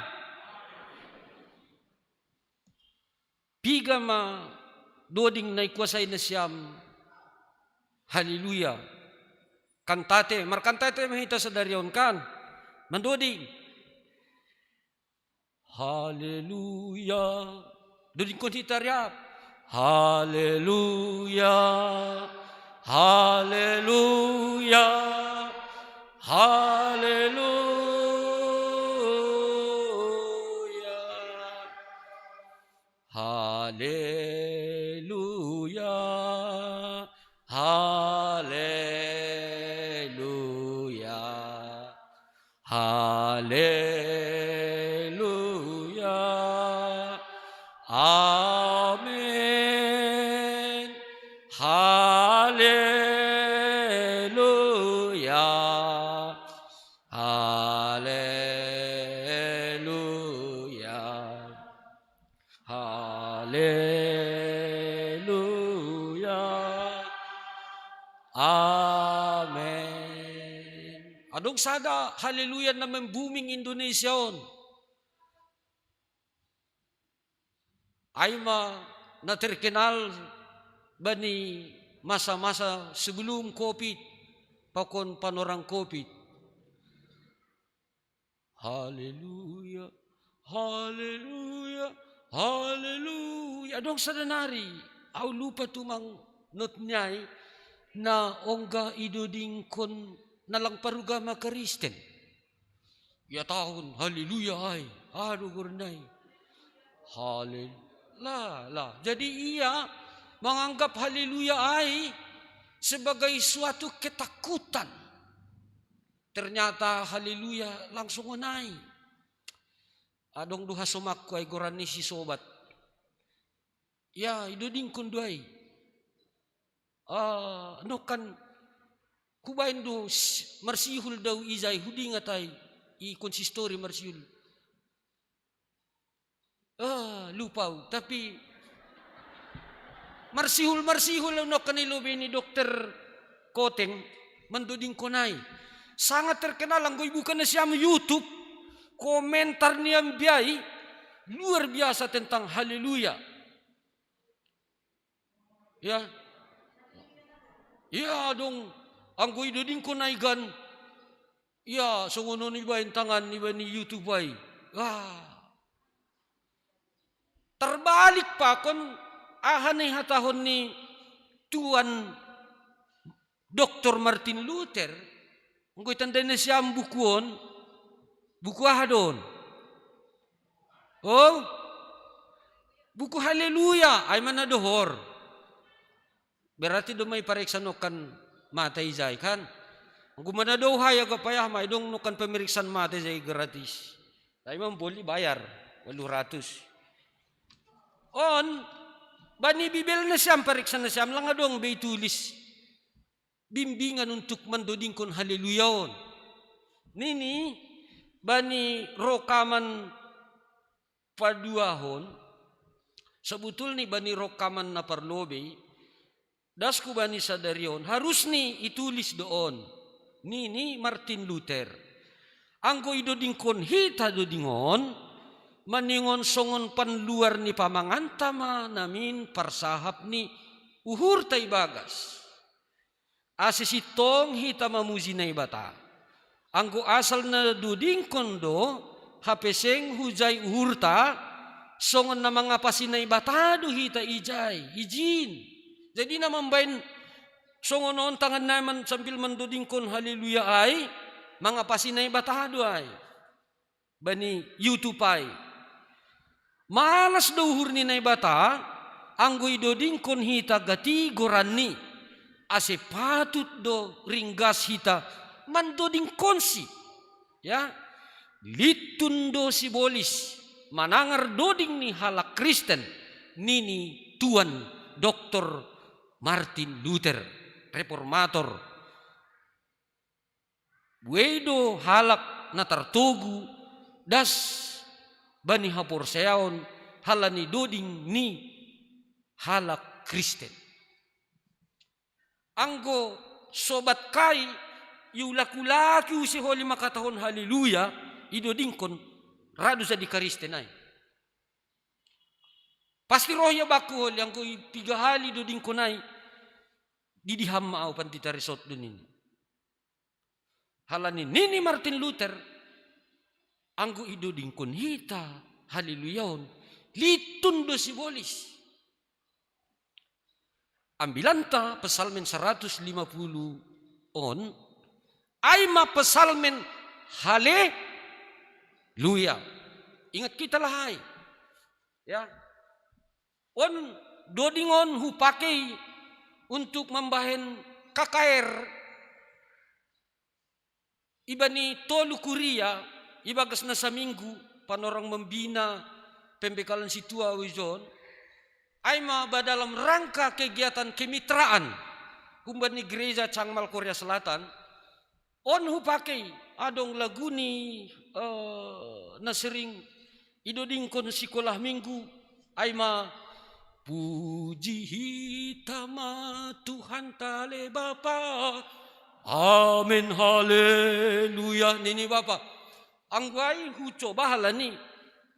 Piga ma doding na ikuasai nasiam? Haleluya! Kantate, markantate ma hita sadari on, kan? Mandoding. Haleluya. Dodingkon hita riap. Haleluya. Haleluya. Haleluya. Haleluya. Haleluya. Haleluya. Amen. Haleluya. Haleluya. Haleluya. Amen. Adong sada haleluya na mem-booming Indonesia on. Ai ma na terkenal bani masa-masa sebelum covid, pakon panorang covid. Haleluya, haleluya, haleluya. Adong sada nari, au lupa tumang not ni ai, na ongga idodingkon na lang parugama Kristen. Iatahon haleluya ai, aduh, goran ni ai. Halel-, la, la. Jadi ia menganggap haleluya ai sebagai suatu ketakutan. Ternyata haleluya langsung on ai. Adong do hasomakku ai, goran ni si Sobat. Ya, idodingkon do ai. Ah, nokkan kubaen do s-, marsihul dau ija i, hudingat ai i konsistori marsihul. Ah, lupa au, tapi marsihul, marsihul au nokkan i lobei ni Dokter Koteng, mandodingkon ai. Sangat terkenal, anggo ibuka nasiam YouTube, komentar ni ambiai luar biasa tentang haleluya. Ya. Ya, adong, anggo idodingkon ai gan, ya, songon on ibaen tangan, ibaen YouTube ai. Wah. Terbalik pakon aha na ihatahon ni Tuan Doktor Martin Luther, anggo itandai nasiam buku on, buku aha do on? Oh, buku Haleluya, ai mana dohor. Berarti do mai pariksa nokan mata ijai kan? Anggo mana do hai aga payah mai dong nokan pemeriksaan mata ijai gratis. Tapi mamboli bayar walu ratus. On, bani Bibel nasiam, pariksa nasiam, lang adong be itulis bimbingan untuk mandodingkon Haleluya on. Nini, bani rokaman paduahon, sebetulni bani rokaman na parlobei, dasku bani sadari on, harusni itulis do on. Nini Martin Luther. Anggo idodingkon hita doding on, maningon songon panluar ni pamanganta ma namin parsahap ni uhurta ibagas. Ase sintong hita mamuji Naibata. Anggo asal na dodingkon do, hape seng hujai uhurta, songon na mangapasi Naibata do hita ijai, ijin. Jadi na mambaen songon on tangan nai man sambil mandodingkon Haleluya ai, mangapasi Naibata do ai. Bani YouTube ai. Malas do uhur ni Naibata, anggo idodingkon hita gati goranni, ase patut do ringgas hita mandodingkonsi. Ya, lintun do sibolis, manangar doding ni halak Kristen, nini Tuan Doktor Martin Luther, reformator. Buei do halak na tartogu das bani haporseaon halani doding ni halak Kristen. Anggo sobat kai iulak-ulaki use holi makatahon Haleluya, idodingkon radu jadi Kristen ai. Pasti roh ia bakku holi, anggo i-, piga hali dodingkon ai, didiham ma au pandita resort do nini. Halani nini Martin Luther, anggo idodingkon hita Haleluya on, lintun do sibolis. Ambilanta Psalmen seratus lima puluh on, ai ma Psalmen Haleluya. Ingat kita lahai. Ya. On doding on hupakei untuk mambahen K K R ibani tolu kuria ibagas na saminggu, Panorang Membina, Pembekalan Sintua, ujon. Ai ma ba dalam rangka kegiatan kemitraan humbani Gereja Cangmal Korea Selatan, on hupakei, adong laguni, eh, na sering idodingkon sikolah minggu, ai ma, "Puji hita ma Tuhanta ale Bapa. Amen, haleluya," nini Bapa. Anggo ai hucoba halani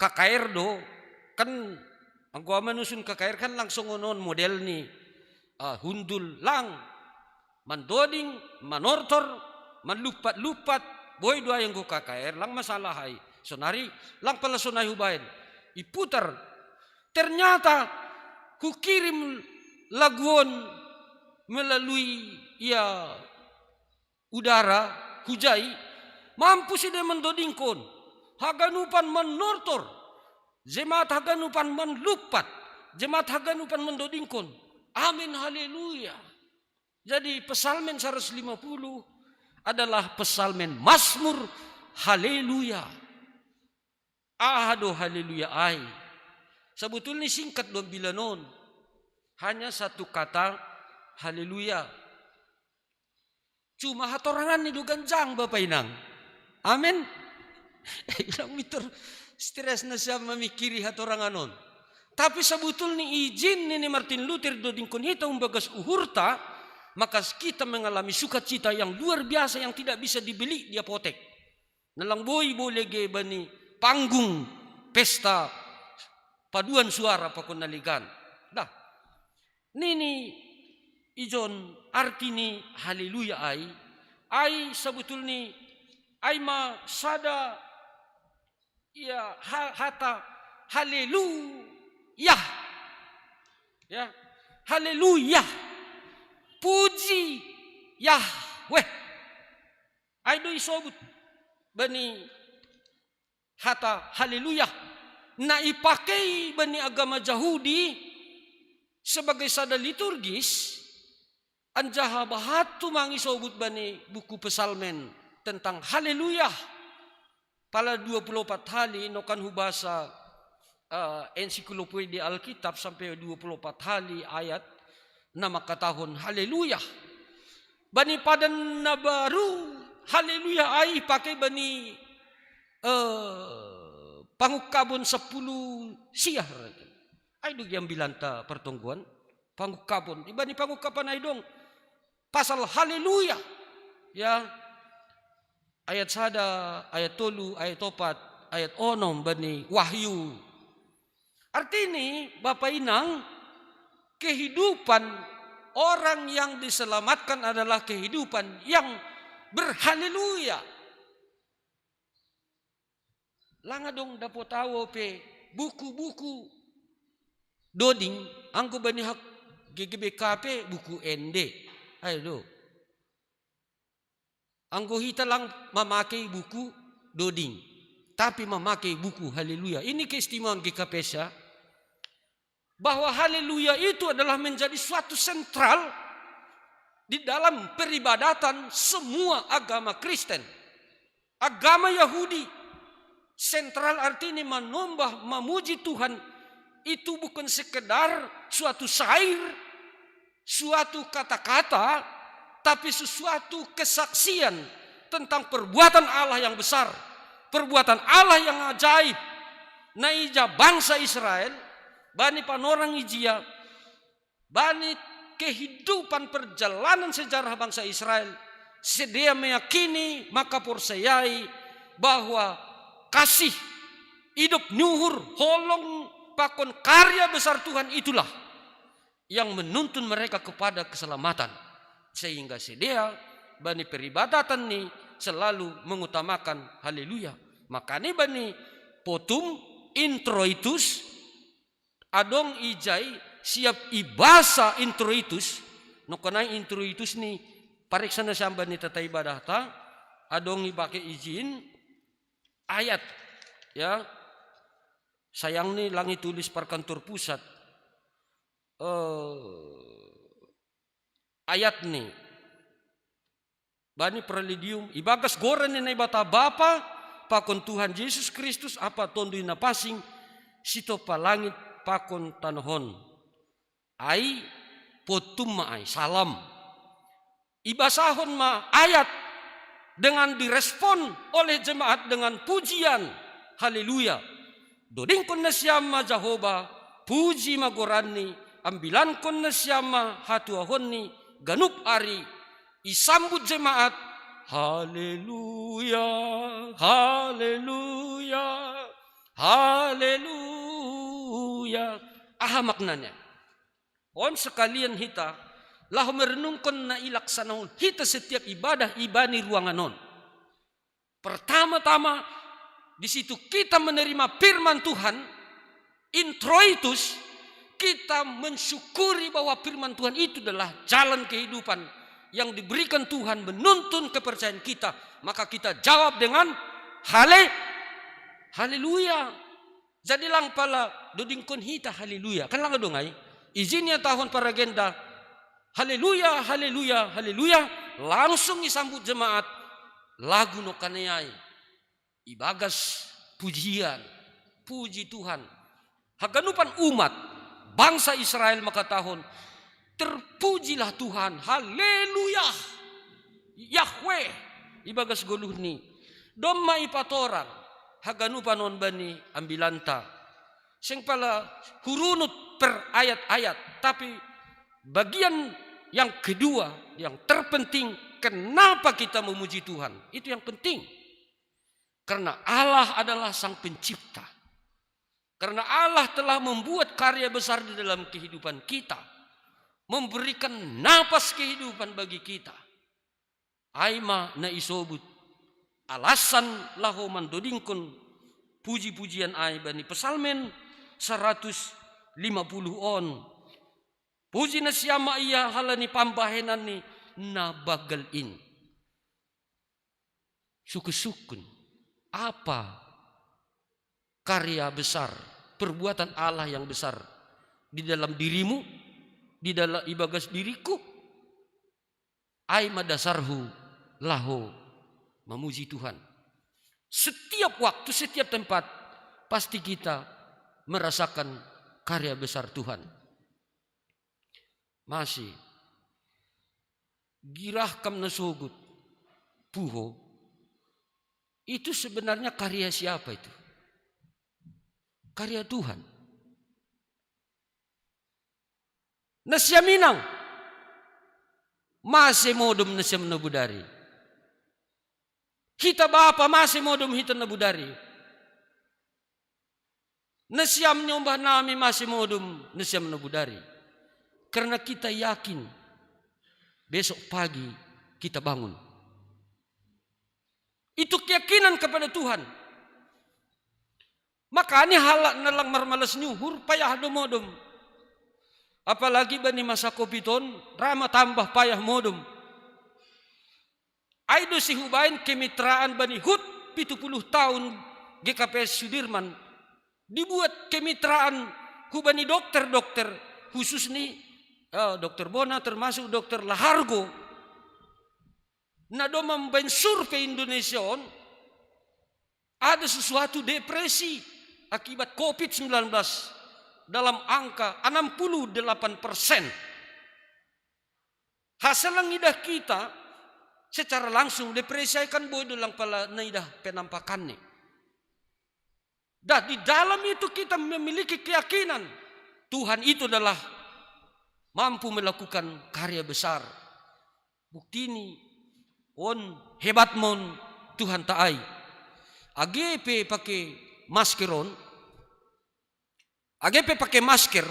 K K R do, kan anggo au manusun K K R kan langsung onon model ni, ah, hundul lang, mandoding, manortor, manlumpat-lumpat, boi do ai anggo K K R, lang masalah ai. Sonari, lang pala sonai hubaen. Iputar. Ternyata hukirim lagu on melalui ia udara, hujai, mampu sude mandodingkon, haganupan manortor, jemaat haganupan manlumpat, jemaat haganupan mandodingkon. Amin, haleluya. Jadi Psalmen seratus lima puluh adalah Psalmen Mazmur haleluya. Aha do haleluya ai? Sebetulnya singkat do ambilan on. Hanya satu kata, haleluya. Cuma hatoranganni do ganjang, Bapa Inang. Amin. Ilang mitur stres nasiam mamikiri hatorangan on. Tapi sebetulnya ijin nini Martin Luther dodingkon hita umbagas uhurta, maka kita mengalami sukacita yang luar biasa yang tidak bisa dibeli di apotek. Na lang boi bolege bani panggung pesta paduan suara pakon na legan. Dah. Nini ijon arti ni haleluya ai, ai sebetulni ai ma sada ia ha-, hata haleluya. Ya. Haleluya. Puji Yahweh. Ai do isobut bani hata haleluya. na ipakei bani agama Jahudi sebagai sada liturgis, anjaha bahat tu mangisobut bani buku Psalmen tentang haleluya. Pala dua puluh opat hali, nokan hubasa, eh, ensiklopedia Alkitab sampai dua puluh opat hali ayat na mangkatahon haleluya. Bani Padan na Baru, haleluya ai ipakei bani, eh, Pangungkapon sampulu siah. Ai do gia ambilanta partonggoan, Pangungkapon. Bani Pangungkapon ai dong pasal haleluya. Ya. Ayat sada, ayat tolu, ayat opat, ayat onom bani Wahyu. Artini, Bapa Inang, kehidupan orang yang diselamatkan adalah kehidupan yang berhaleluya. Langa dong dapot au pe buku-buku doding, anggo bani hak G G B K pe buku ende. Ai do. Anggo hita lang mamakei buku doding, tapi mamakei buku haleluya. Ini keistimewaan G K P S ya, bahwa haleluya itu adalah menjadi suatu sentral di dalam peribadatan semua agama Kristen. Agama Yahudi, sentral artini manombah, mamuji Tuhan, itu bukan sekedar suatu syair, suatu kata-kata, tapi sesuatu kesaksian tentang perbuatan Allah yang besar, perbuatan Allah yang ajaib. Na ija bangsa Israel, bani panorang ijia, bani kehidupan perjalanan sejarah bangsa Israel, sidea meyakini, makaporsayai bahwa kasih, idop ni uhur, holong, pakon karya besar Tuhan itulah yang menuntun mereka kepada keselamatan. Sehingga sidea bani peribadatan ni selalu mengutamakan haleluya. Makani bani potum introitus, adong ijai siap ibasa introitus, nokonai introitus ni pareksa na siamba ni tata ibadahta, adong ibake ijin ayat, ya. Sayang ni lang itulis parkantor pusat. Eh, ayat ni bani Praeludium, ibagas goran ni Naibata Bapa, pakon Tuhan Jesus Kristus, Ampa Tonduy Napansing, sitompa langit pakon tanoh on. Ai potum ma ai, salam. Ibasahon ma ayat dengan direspon oleh jemaat dengan pujian. Haleluya. Dodingkon nasiam ma Jahowa, puji ma goranni, ambilankon nasiam ma hatuaonni, ganup ari isambut jemaat, haleluya, haleluya, haleluya. Aha maknanya? On sekalian hita, laho merenungkon na ilaksanahon hita setiap ibadah ibani ruangan on. Pertama-tama, di situ kita menerima firman Tuhan, introitus, kita mensyukuri bahwa firman Tuhan itu adalah jalan kehidupan yang diberikan Tuhan menuntun kepercayaan kita, maka kita jawab dengan hale-, haleluya. Jadi lang pala dodingkon hita haleluya. Kan lang dong ai. Ijin ia tahun paragenda, haleluya, haleluya, haleluya. Langsung isambut jemaat lagu nokanai ai. Ibagas pujian, puji Tuhan. Haganupan umat, bangsa Israel mangkatahon, terpujilah Tuhan, haleluya, Yahweh, ibagas goluhni. Domma ipatorang haganupan on bani ambilanta. Seng pala hurunut per ayat-ayat, tapi bagian yang kedua, yang terpenting, kenapa kita memuji Tuhan? Itu yang penting. Karena Allah adalah Sang Pencipta. Karena Allah telah membuat karya besar di dalam kehidupan kita, memberikan napas kehidupan bagi kita. Ai ma na isobut alasan laho mandodingkon puji-pujian ai bani Psalmen saratus lima puluh on. Puji nasiam ma Ia halani pambahenanni na banggal in. Sukun-sukun, apa karya besar, perbuatan Allah yang besar di dalam dirimu, di dalam ibagas diriku, ai ma dasarhu laho memuji Tuhan. Setiap waktu, setiap tempat, pasti kita merasakan karya besar Tuhan. Masih girah kam na sogot puho, itu sebenarnya karya siapa itu? Karya Tuhan. Nasiam inang, mase modom nasiam na bodari. Hita bapa, mase modom hita na bodari. Nasiam nyombah nami, mase modom nasiam na bodari. Karena kita yakin besok pagi kita bangun. Itu keyakinan kepada Tuhan. Makanya halak na lang marmalas ni uhur payah do modom. Apalagi bani masa covid on, ra ma tambah payah modom. Ai do si hubaen kemitraan bani hut pitu puluh tahun G K P S Sudirman. Dibuat kemitraan hubani dokter-dokter, khusus ni, eh, dokter Bona, termasuk dokter Lahargo. Na do mambaen survei Indonesia on, ada sesuatu depresi akibat covid sembilan belas dalam angka enam puluh delapan persen. Hasal lang idah kita secara langsung, depresi ai kan boi do lang pala na idah penampakanni. Dan di dalam itu kita memiliki keyakinan Tuhan itu adalah mampu melakukan karya besar. Bukti ni on hebat mon Tuhan ta ai. Age pe pake masker on, age pe pake masker,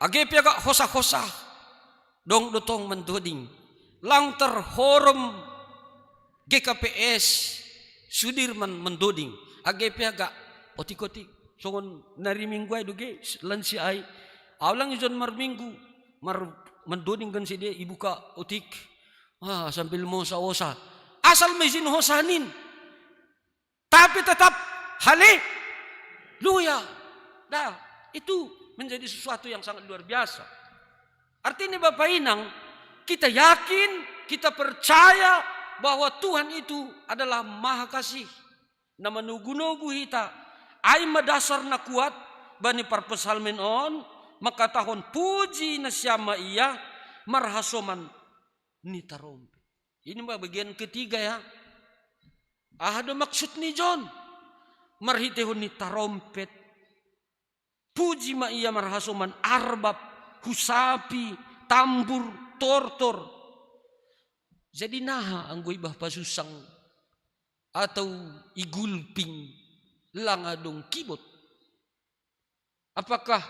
age pe agak hosah-hosah, dong do tong mandoding. Lang tarhorom G K P S Sudirman mandoding. Age pe agak otik-otik. Songon na riminggu ai do ge, lansia ai. Au lang ijon marminggu, mar, mandoding kan si dia ibuka otik. Ah, sambil mosa-osa. Asal ma ijin hosah nin. Tapi tetap haleluya. Nah, itu menjadi sesuatu yang sangat luar biasa. Artinya Bapak Inang, kita yakin, kita percaya bahwa Tuhan itu adalah maha kasih. Na manogu-nogu hita, ai ma dasar na kuat bani parpsalmen on, mangkatahon puji nasiam ma Ia marhasoman ni tarompet. Ini ma bagian ketiga ya. Aha do maksud ni John? Marhitehon ni tarompet. Puji ma Ia marhasoman arbab, husapi, tambur, tortor. Jadi naha anggo ibah pasussang atau igulping lang adong kibot? Apakah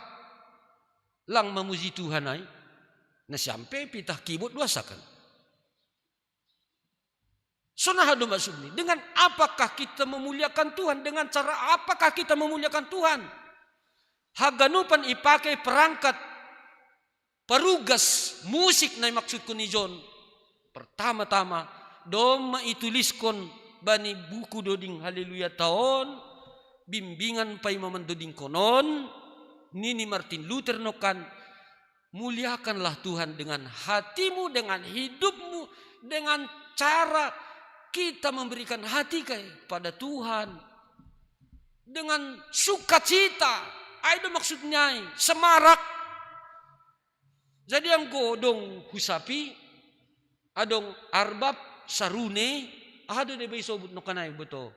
lang mamuji Tuhan ai? Nasiam pe pitah kibot do asakan. Songon aha do maksudni? Dengan apakah kita memuliakan Tuhan? Dengan cara apakah kita memuliakan Tuhan? Haganupan ipake perangkat parugas musik na i maksudku ni John. Pertama-tama, domma ituliskon bani buku doding Haleluya ta on, bimbingan paima mandodingkon on, nini Martin Luther nongkan, muliakanlah Tuhan dengan hatimu, dengan hidupmu, dengan cara kita memberikan hati kepada Tuhan. Dengan sukacita, ai do maksudna i, semarak. Jadi anggo adong husapi, adong arbab, sarune, aha do deba isobut nongkan ai boto?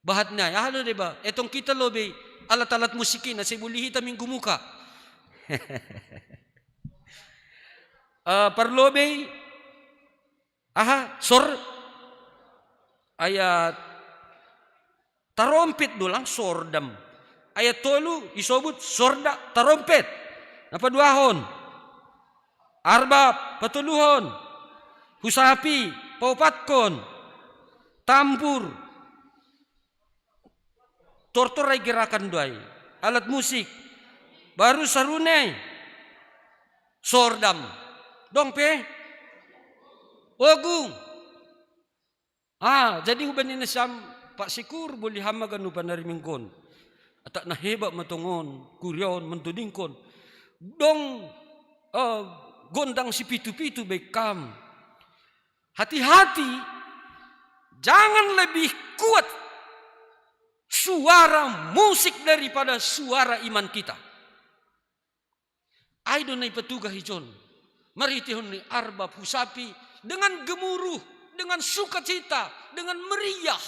Bahatna i, aha do deba? Etong hita lobei alat-alat musik i na sai boli hita minggu muka. Eh, parlobei, aha, sor, ayat tarompet do lang sordam. Ayat tolu isobut sorda tarompet. Na paduahon, arbab, patoluhon, husapi, paopatkon, tambur, tortor ai gerakan do ai, alat musik, baru sarune, sordam. Dong pe? Ogung. Ah, jadi hubani nasiam Pak Sikur, boli ham ma ganupan ari minggu on. Ata na hebat matongon, kuriaon mantodingkon. Dong, eh, gondang sipitu-pitu baik kam. Hati-hati, jangan lebih kuat suara musik daripada suara iman kita. Ai do na ipatugah ijon. Marhitehon ni arbab husapi dengan gemuruh, dengan sukacita, dengan meriah.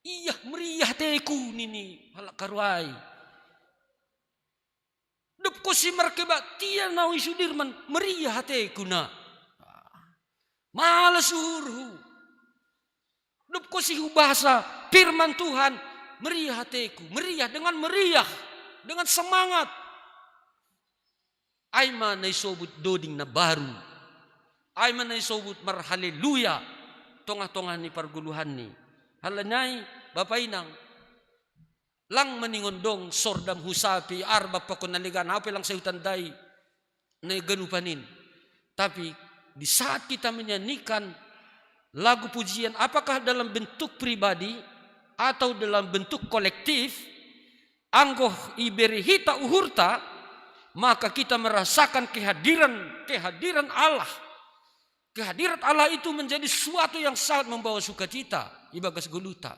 Iya, meriah teku nini halak karuai. Dop kosi markeba tia nau i Sudirman, meriah teku na. Malas uhurhu. Dop kosi hubasa firman Tuhan, meriah teku, meriah dengan meriah, dengan semangat. Ai ma na isobut doding na baru. Ai ma na isobut marhaleluya tongah-tongah ni pargoluhanni. Halani ai, Bapa Inang, lang maningon dong sordam husapi, arbab pakon na legan, ape lang sai hutandai na ganupan in. Tapi di saat kita menyanyikan lagu pujian, apakah dalam bentuk pribadi atau dalam bentuk kolektif, anggo ibere hita uhurta, maka kita merasakan kehadiran, kehadiran Allah. Kehadirat Allah itu menjadi suatu yang sangat membawa sukacita ibagas goluhta.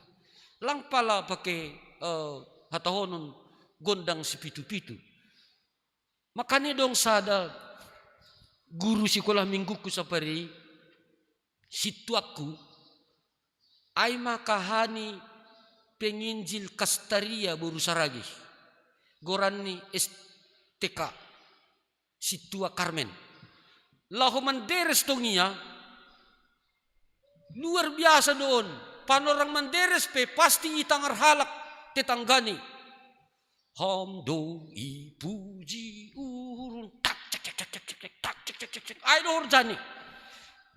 Lang pala pake, eh, hatahonon gondang sipitu-pitu. Makana dong sada guru sikolah mingguku sapari, sintuakku, ai ma kahani penginjil Kastaria boru Saragih. Goranni S T K, Sintua Karmen. Laho manderes tong ia, luar biasa do on. Panorang manderes pe pasti itangar halak tetanggani. Ham do ipuji uhurhun. Tak, cek, cek, cek, cek, cek, cek, tak, cek, cek, cek, cek. Ai do horjani.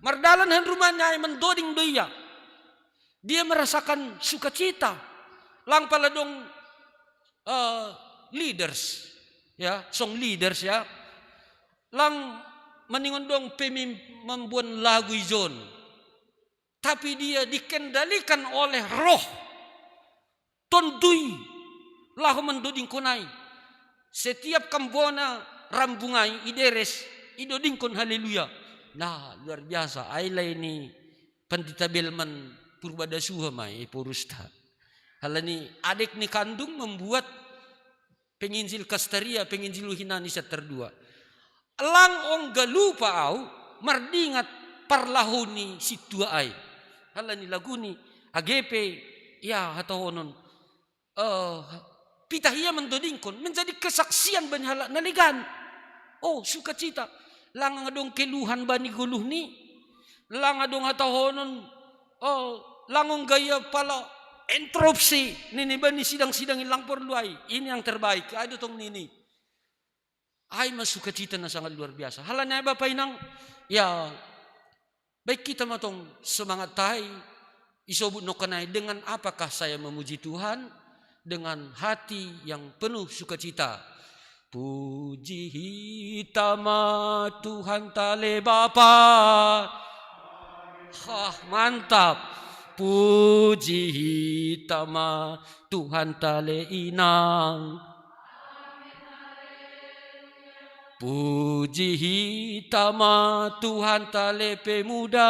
Mardalan han rumahnya ai mandoding do ia. Dia merasakan sukacita. Lang pala dong, eh, leaders, ya, song leaders, ya. Lang maningon dong pemim-, membuat lagu ijon. Tapi dia dikendalikan oleh Roh. Tondui laho mandodingkon ai. Setiap kambona rambung ai ideres, idodingkon haleluya. Nah, luar biasa. Ai lai ni Pandita Belman Purbadasuha mai, eh, porusta. Halani adek ni kandung membuat penginjil Kastaria, penginjil Uhinan isa terdua. Lang ongga lupa au mardingat parlahoni sintua ai. Halani laguni, agepe, ya, hatahonon, eh, pitah ia mandodingkon, menjadi kesaksian bani halak na legan. Oh, sukacita. Lang adong keluhan bani goluhni, lang adong hatahonon, oh, lang ongga ia pala interupsi nini bani sidang-sidang i lang porlu ai. Ini yang terbaik. Ai do tong nini. Ai ma sukacita na sangat luar biasa. Halani ai Bapa Inang, ya, baik kita ma tong semangat tai, isobut nongkan ai, dengan apakah saya memuji Tuhan? Dengan hati yang penuh sukacita. Puji hita ma Tuhan tale Bapa. Hah, mantap. Puji hita ma Tuhan tale Inang. Puji hita ma Tuhan tale Pemuda.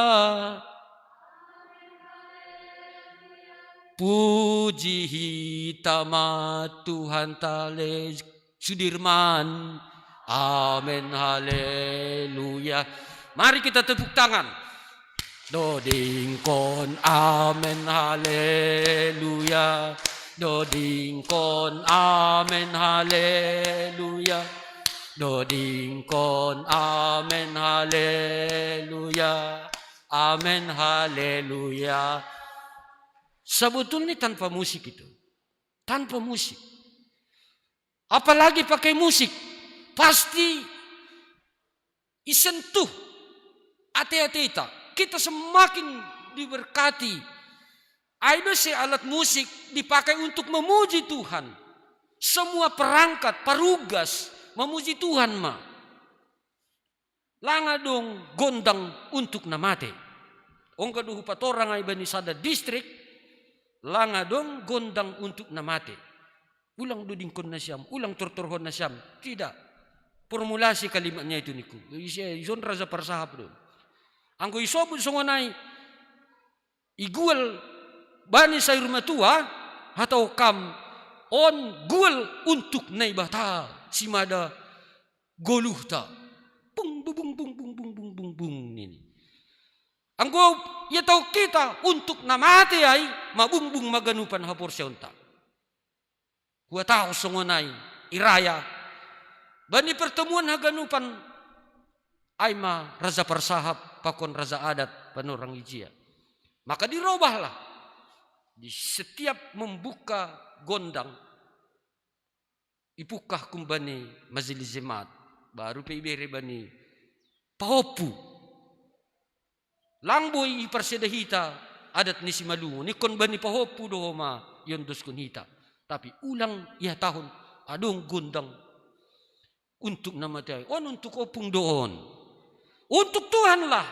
Puji hita ma Tuhan tale Sudirman. Amin, haleluya. Mari kita tepuk tangan. Dodingkon amin, haleluya. Dodingkon amin, haleluya. Dodingkon amin, haleluya. Amin, haleluya. Sebetulnya tanpa musik itu. Tanpa musik. Apalagi pakai musik. Pasti isentuh ate-ate ita. Kita semakin diberkati. Ai do se alat musik dipakai untuk memuji Tuhan. Semua perangkat, parugas, memuji Tuhan ma. Lang adong gondang untuk na mate. Ongga do hupatorang ai bani sada distrik, lang adong gondang untuk na mate. Ulang dodingkon nasiam, ulang tortorhon nasiam. Tidak. Formulasi kalimatnya itu niku. Isi-, ison raja parsahap do. Anggo isobut songon ai, igual bani sayur matua, hatahon kam, on gual untuk Naibata, simada goluhta. Bung, bung, bung, bung, bung, bung, bung, bung, bung, nini. Anggo ihatahon hita untuk na mate ai, mabungbung ma ganupan haporseaonta. Huhatahon songon ai, iraya. Bani pertemuan haganupan, ai ma raja parsahap, pakon raja adat, panorang ijia. Maka dirobahlah. Di setiap membuka gondang, ipungkah kumbani majelis jemaat, baru pe ibere bani pahompu. Lang boi iparseda hita adat ni Simalungun, ingkon bani pahompu do ho ma iondoskon hita. Tapi ulang ihatahon adong gondang untuk na mate ai. On untuk ompung do on. Untuk Tuhanlah.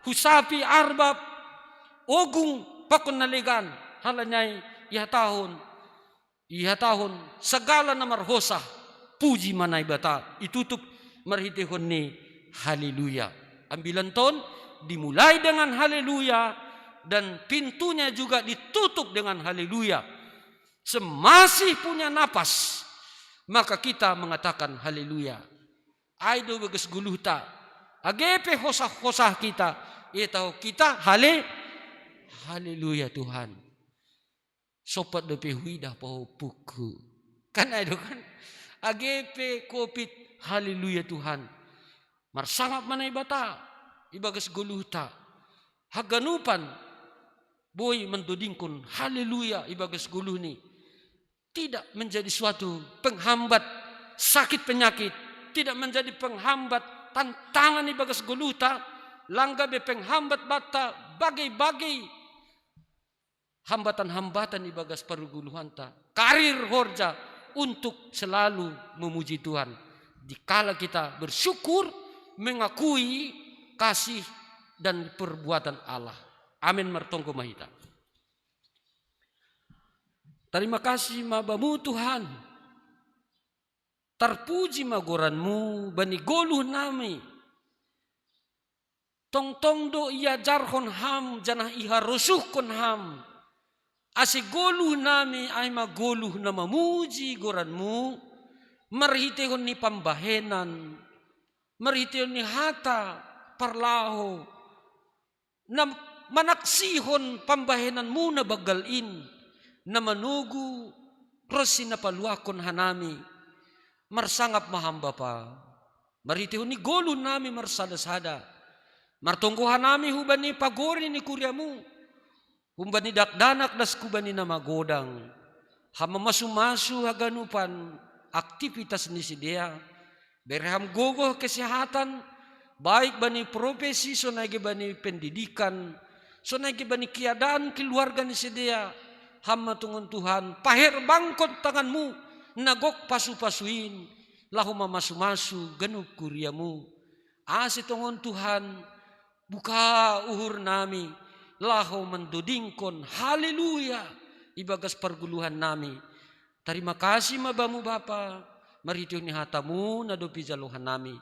Husapi, arbab, ogung, pakon na legan. Halani ai ihatahon, ihatahon sagala na marhosa, puji ma Naibata, itutup marhiteihon ni haleluya. Ambilan ton dimulai dengan haleluya dan pintunya juga ditutup dengan haleluya. Semasih punya napas, maka kita mengatakan haleluya. Ai do bagas goluhta. Age pe hosah-hosah hita, ihatahon hita hale, haleluya Tuhan. Sompat dope huidah pahompungku. Kan ai do kan? Age pe covid, haleluya Tuhan. Marsangap ma Naibata ibagas goluhta. Haganupan boi mandodingkon haleluya ibagas goluhni. Tidak menjadi suatu penghambat sakit penyakit, tidak menjadi penghambat tantangan ibagas goluhta, lang gabe penghambat banta bagai-bagai hambatan-hambatan ibagas pargoluhanta, karir, horja, untuk selalu memuji Tuhan. Dikala kita bersyukur, mengakui kasih dan perbuatan Allah. Amin, martonggo ma hita. Tarima kasih ma Bamu Tuhan. Tarpuji ma goranMu bani goluh nami. Tongtong do iajarhon Ham janah iharosuhkon Ham, ase goluh nami ai ma goluh na mamuji goranMu, marhiteihon ni pambahenan, marhiteihon ni hata parlaho, na manaksihon pambahenanMu na banggal in, na manogu ronsi na paluahkon hanami. Marsangap ma Ham Bapa, marhiteihon ni goluh nami marsada-sada. Martonggo hanami hubani pagori ni kuriaMu, hubani dakdanak das hubani na magodang. Ham mamasu-masu haganupan aktivitas ni sidea. Bere Ham gogoh kesehatan, baik bani profesi, sonai ge bani pendidikan, sonai ge bani keadaan keluarga ni sidea. Ham ma tongon Tuhan, paherbangkon tanganMu na gok pasu-pasu in, laho mamasu-masu ganup kuriaMu. Ase tongon Tuhan, buka uhur nami, laho mandodingkon haleluya ibagas pargoluhan nami. Tarima kasih ma Bamu Bapa, marhiteihon ni hataMu na dob ijalo hanami.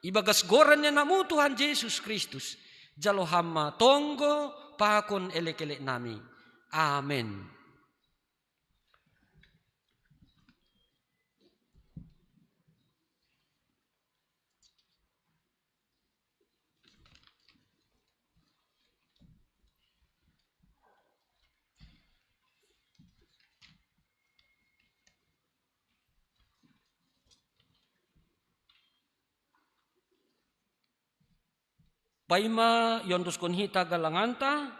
Ibagas goran ni AnakMu Tuhan Jesus Kristus, jalo Ham ma tonggo pakon elek-elek nami. Amen. Paima iondoskon hita galanganta,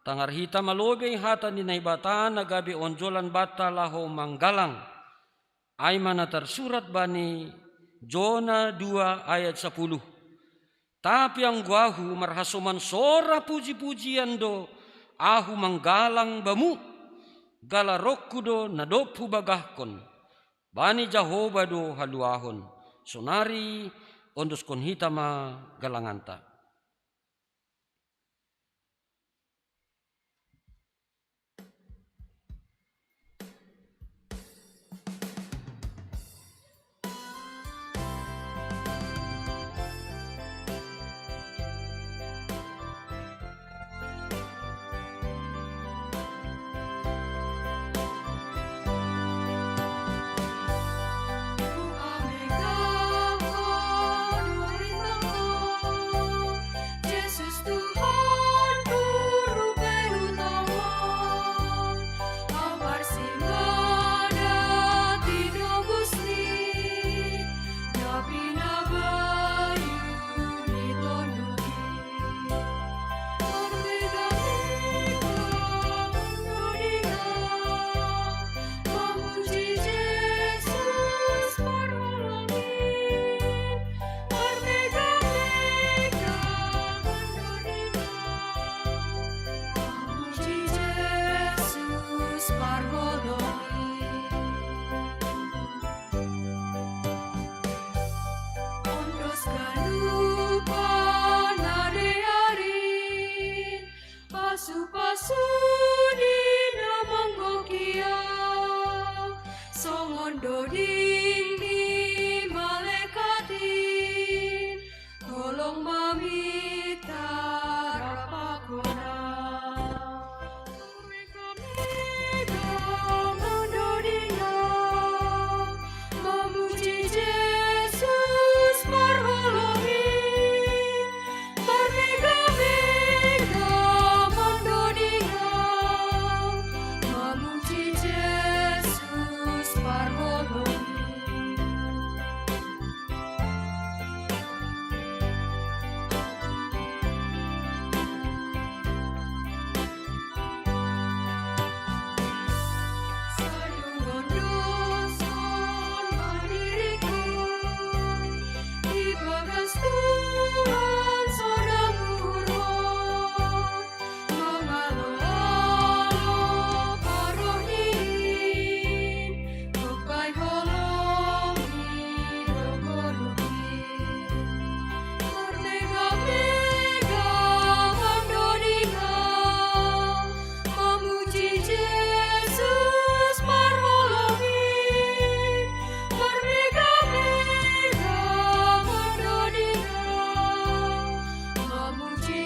tangar hita ma lobei hata ni Naibata na gabe onjolan banta laho manggalang. Ai ma na tarsurat bani Jona dua ayat sapuluh. Tapi anggo ahu marhasoman sora puji-pujian do ahu manggalang Bamu, galaronku do na dob hubagahkon. Bani Jahowa do haluahon. Sonari ondoskon hita ma galanganta.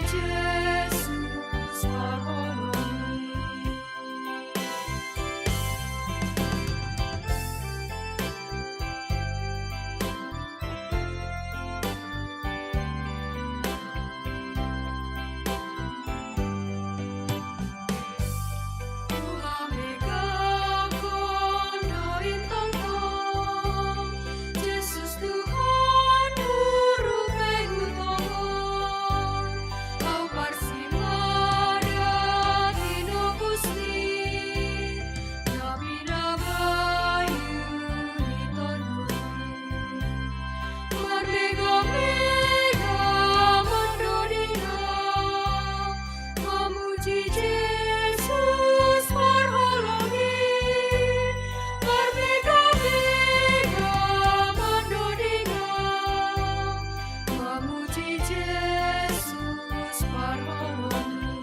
Jesus parholongi. Tuhan megang kondo intong tong, Jesus Tuhan huru pehutongon, au parsimada tino Gusti, na pinabayu ni Tuhan. Marmega-mega mandodinga, mamuji Jesus parholongi. Marmega-mega mandodinga, mamuji Jesus parholongi.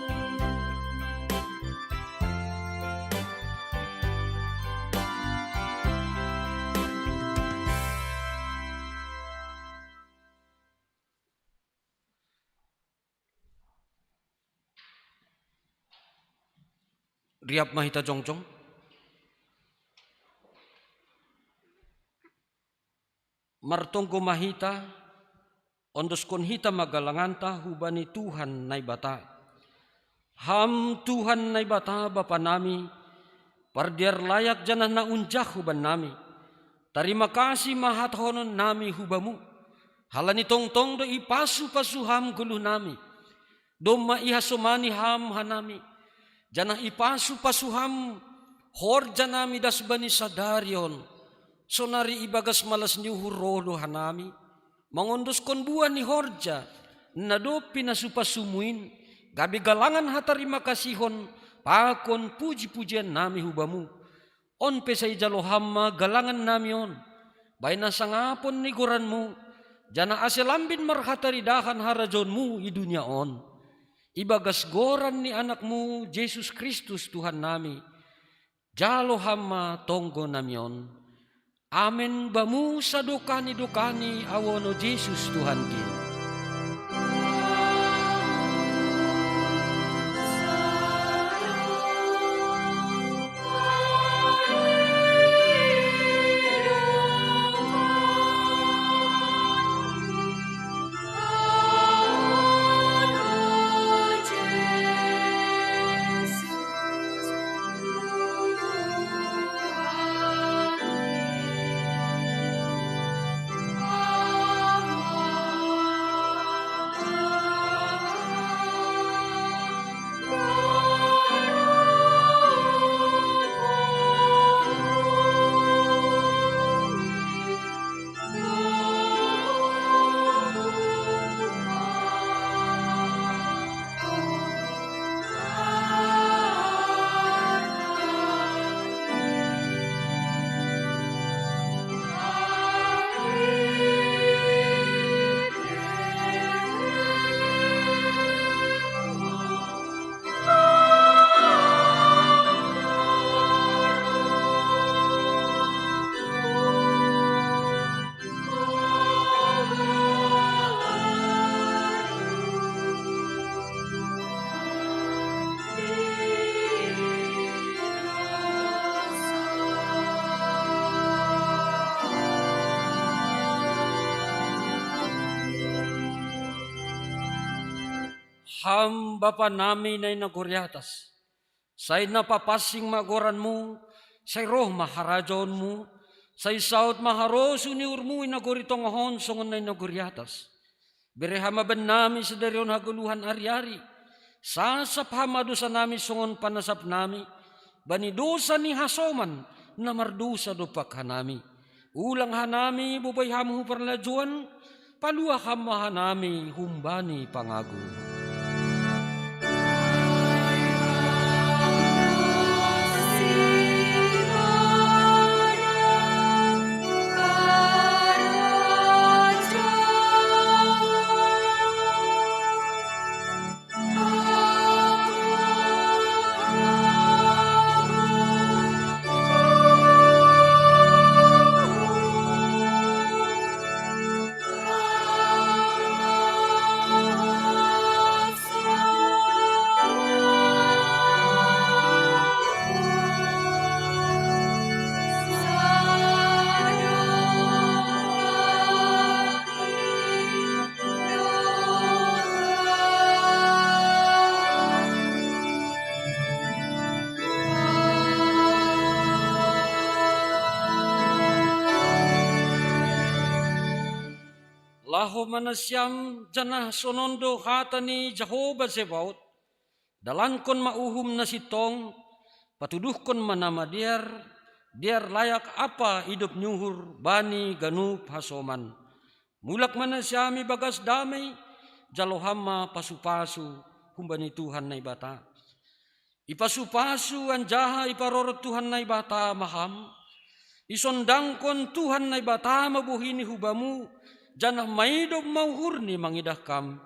Riap ma hita jongjong. Martonggo ma hita, ondoskon hita ma galanganta hubani Tuhan Naibata. Ham Tuhan Naibata Bapa nami, pardear layak janah na unjah hubannami. Tarima kasih ma hatahonon nami hu Bamu, halani tongtong do ipasu-pasu Ham goluh nami. Domma ihasomani Ham hanami, janah ipasu-pasu Ham horja nami das bani sadari on. Sonari ibagas malas ni uhur roh do hanami, mangondoskon buah ni horja na dob pinasu-pasuMu in, gabe galangan hatarima kasihon pakon puji-pujian nami hu Bamu. On pe sai jalo Ham ma galangan nami on, bahen hasangapon ni goranMu, janah ase lambin marhataridahan harajaonMu i dunia on. Ibagas goran ni AnakMu, Jesus Kristus, Tuhan nami, jalo Ham ma tonggo nami on. Amen. Bamu sadokah ni dokah ni ahu on, o Jesus Tuhankin. Ham Bapa nami na i nagori atas, sai na papansing ma goranMu, sai roh ma harajaonMu, sai saud ma harosuh ni uhurMu i nagori tongah on songon na i nagori atas. Bere Ham ma bannami sadari on hagoluhan ari-ari. Sasap Ham ma dosanami songon panasapnami bani dosa ni hasoman na mardosa dompak hanami. Ulang hanami bobei Ham hu parlajouan, paluah Ham ma hanami humbani pangago. ma nasiam, janah sonon do hata ni Jahowa Zebaot: Dalankon ma uhum na sintong, patuduhkon ma na madear, dear layak ampa idop ni uhur bani ganup hasoman. Mulak ma nasiam ibagas damei, jalo ham ma pasu-pasu humbani Tuhan Naibata. Ipasu-pasu anjaha iparorot Tuhan Naibata ma ham. Isondangkon Tuhan Naibata ma bohini hu bamu, janah maidop ma uhurni mangidah kam.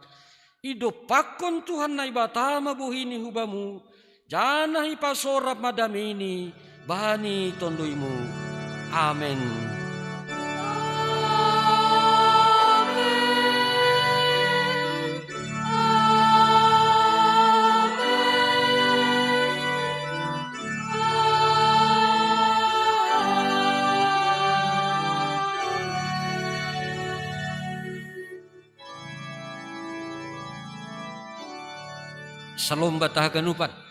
Idompakkon Tuhan Naibata ma bohini hu bamu, janah ipasorap ma dameini bani tonduimu. Amen. Salom banta haganupan.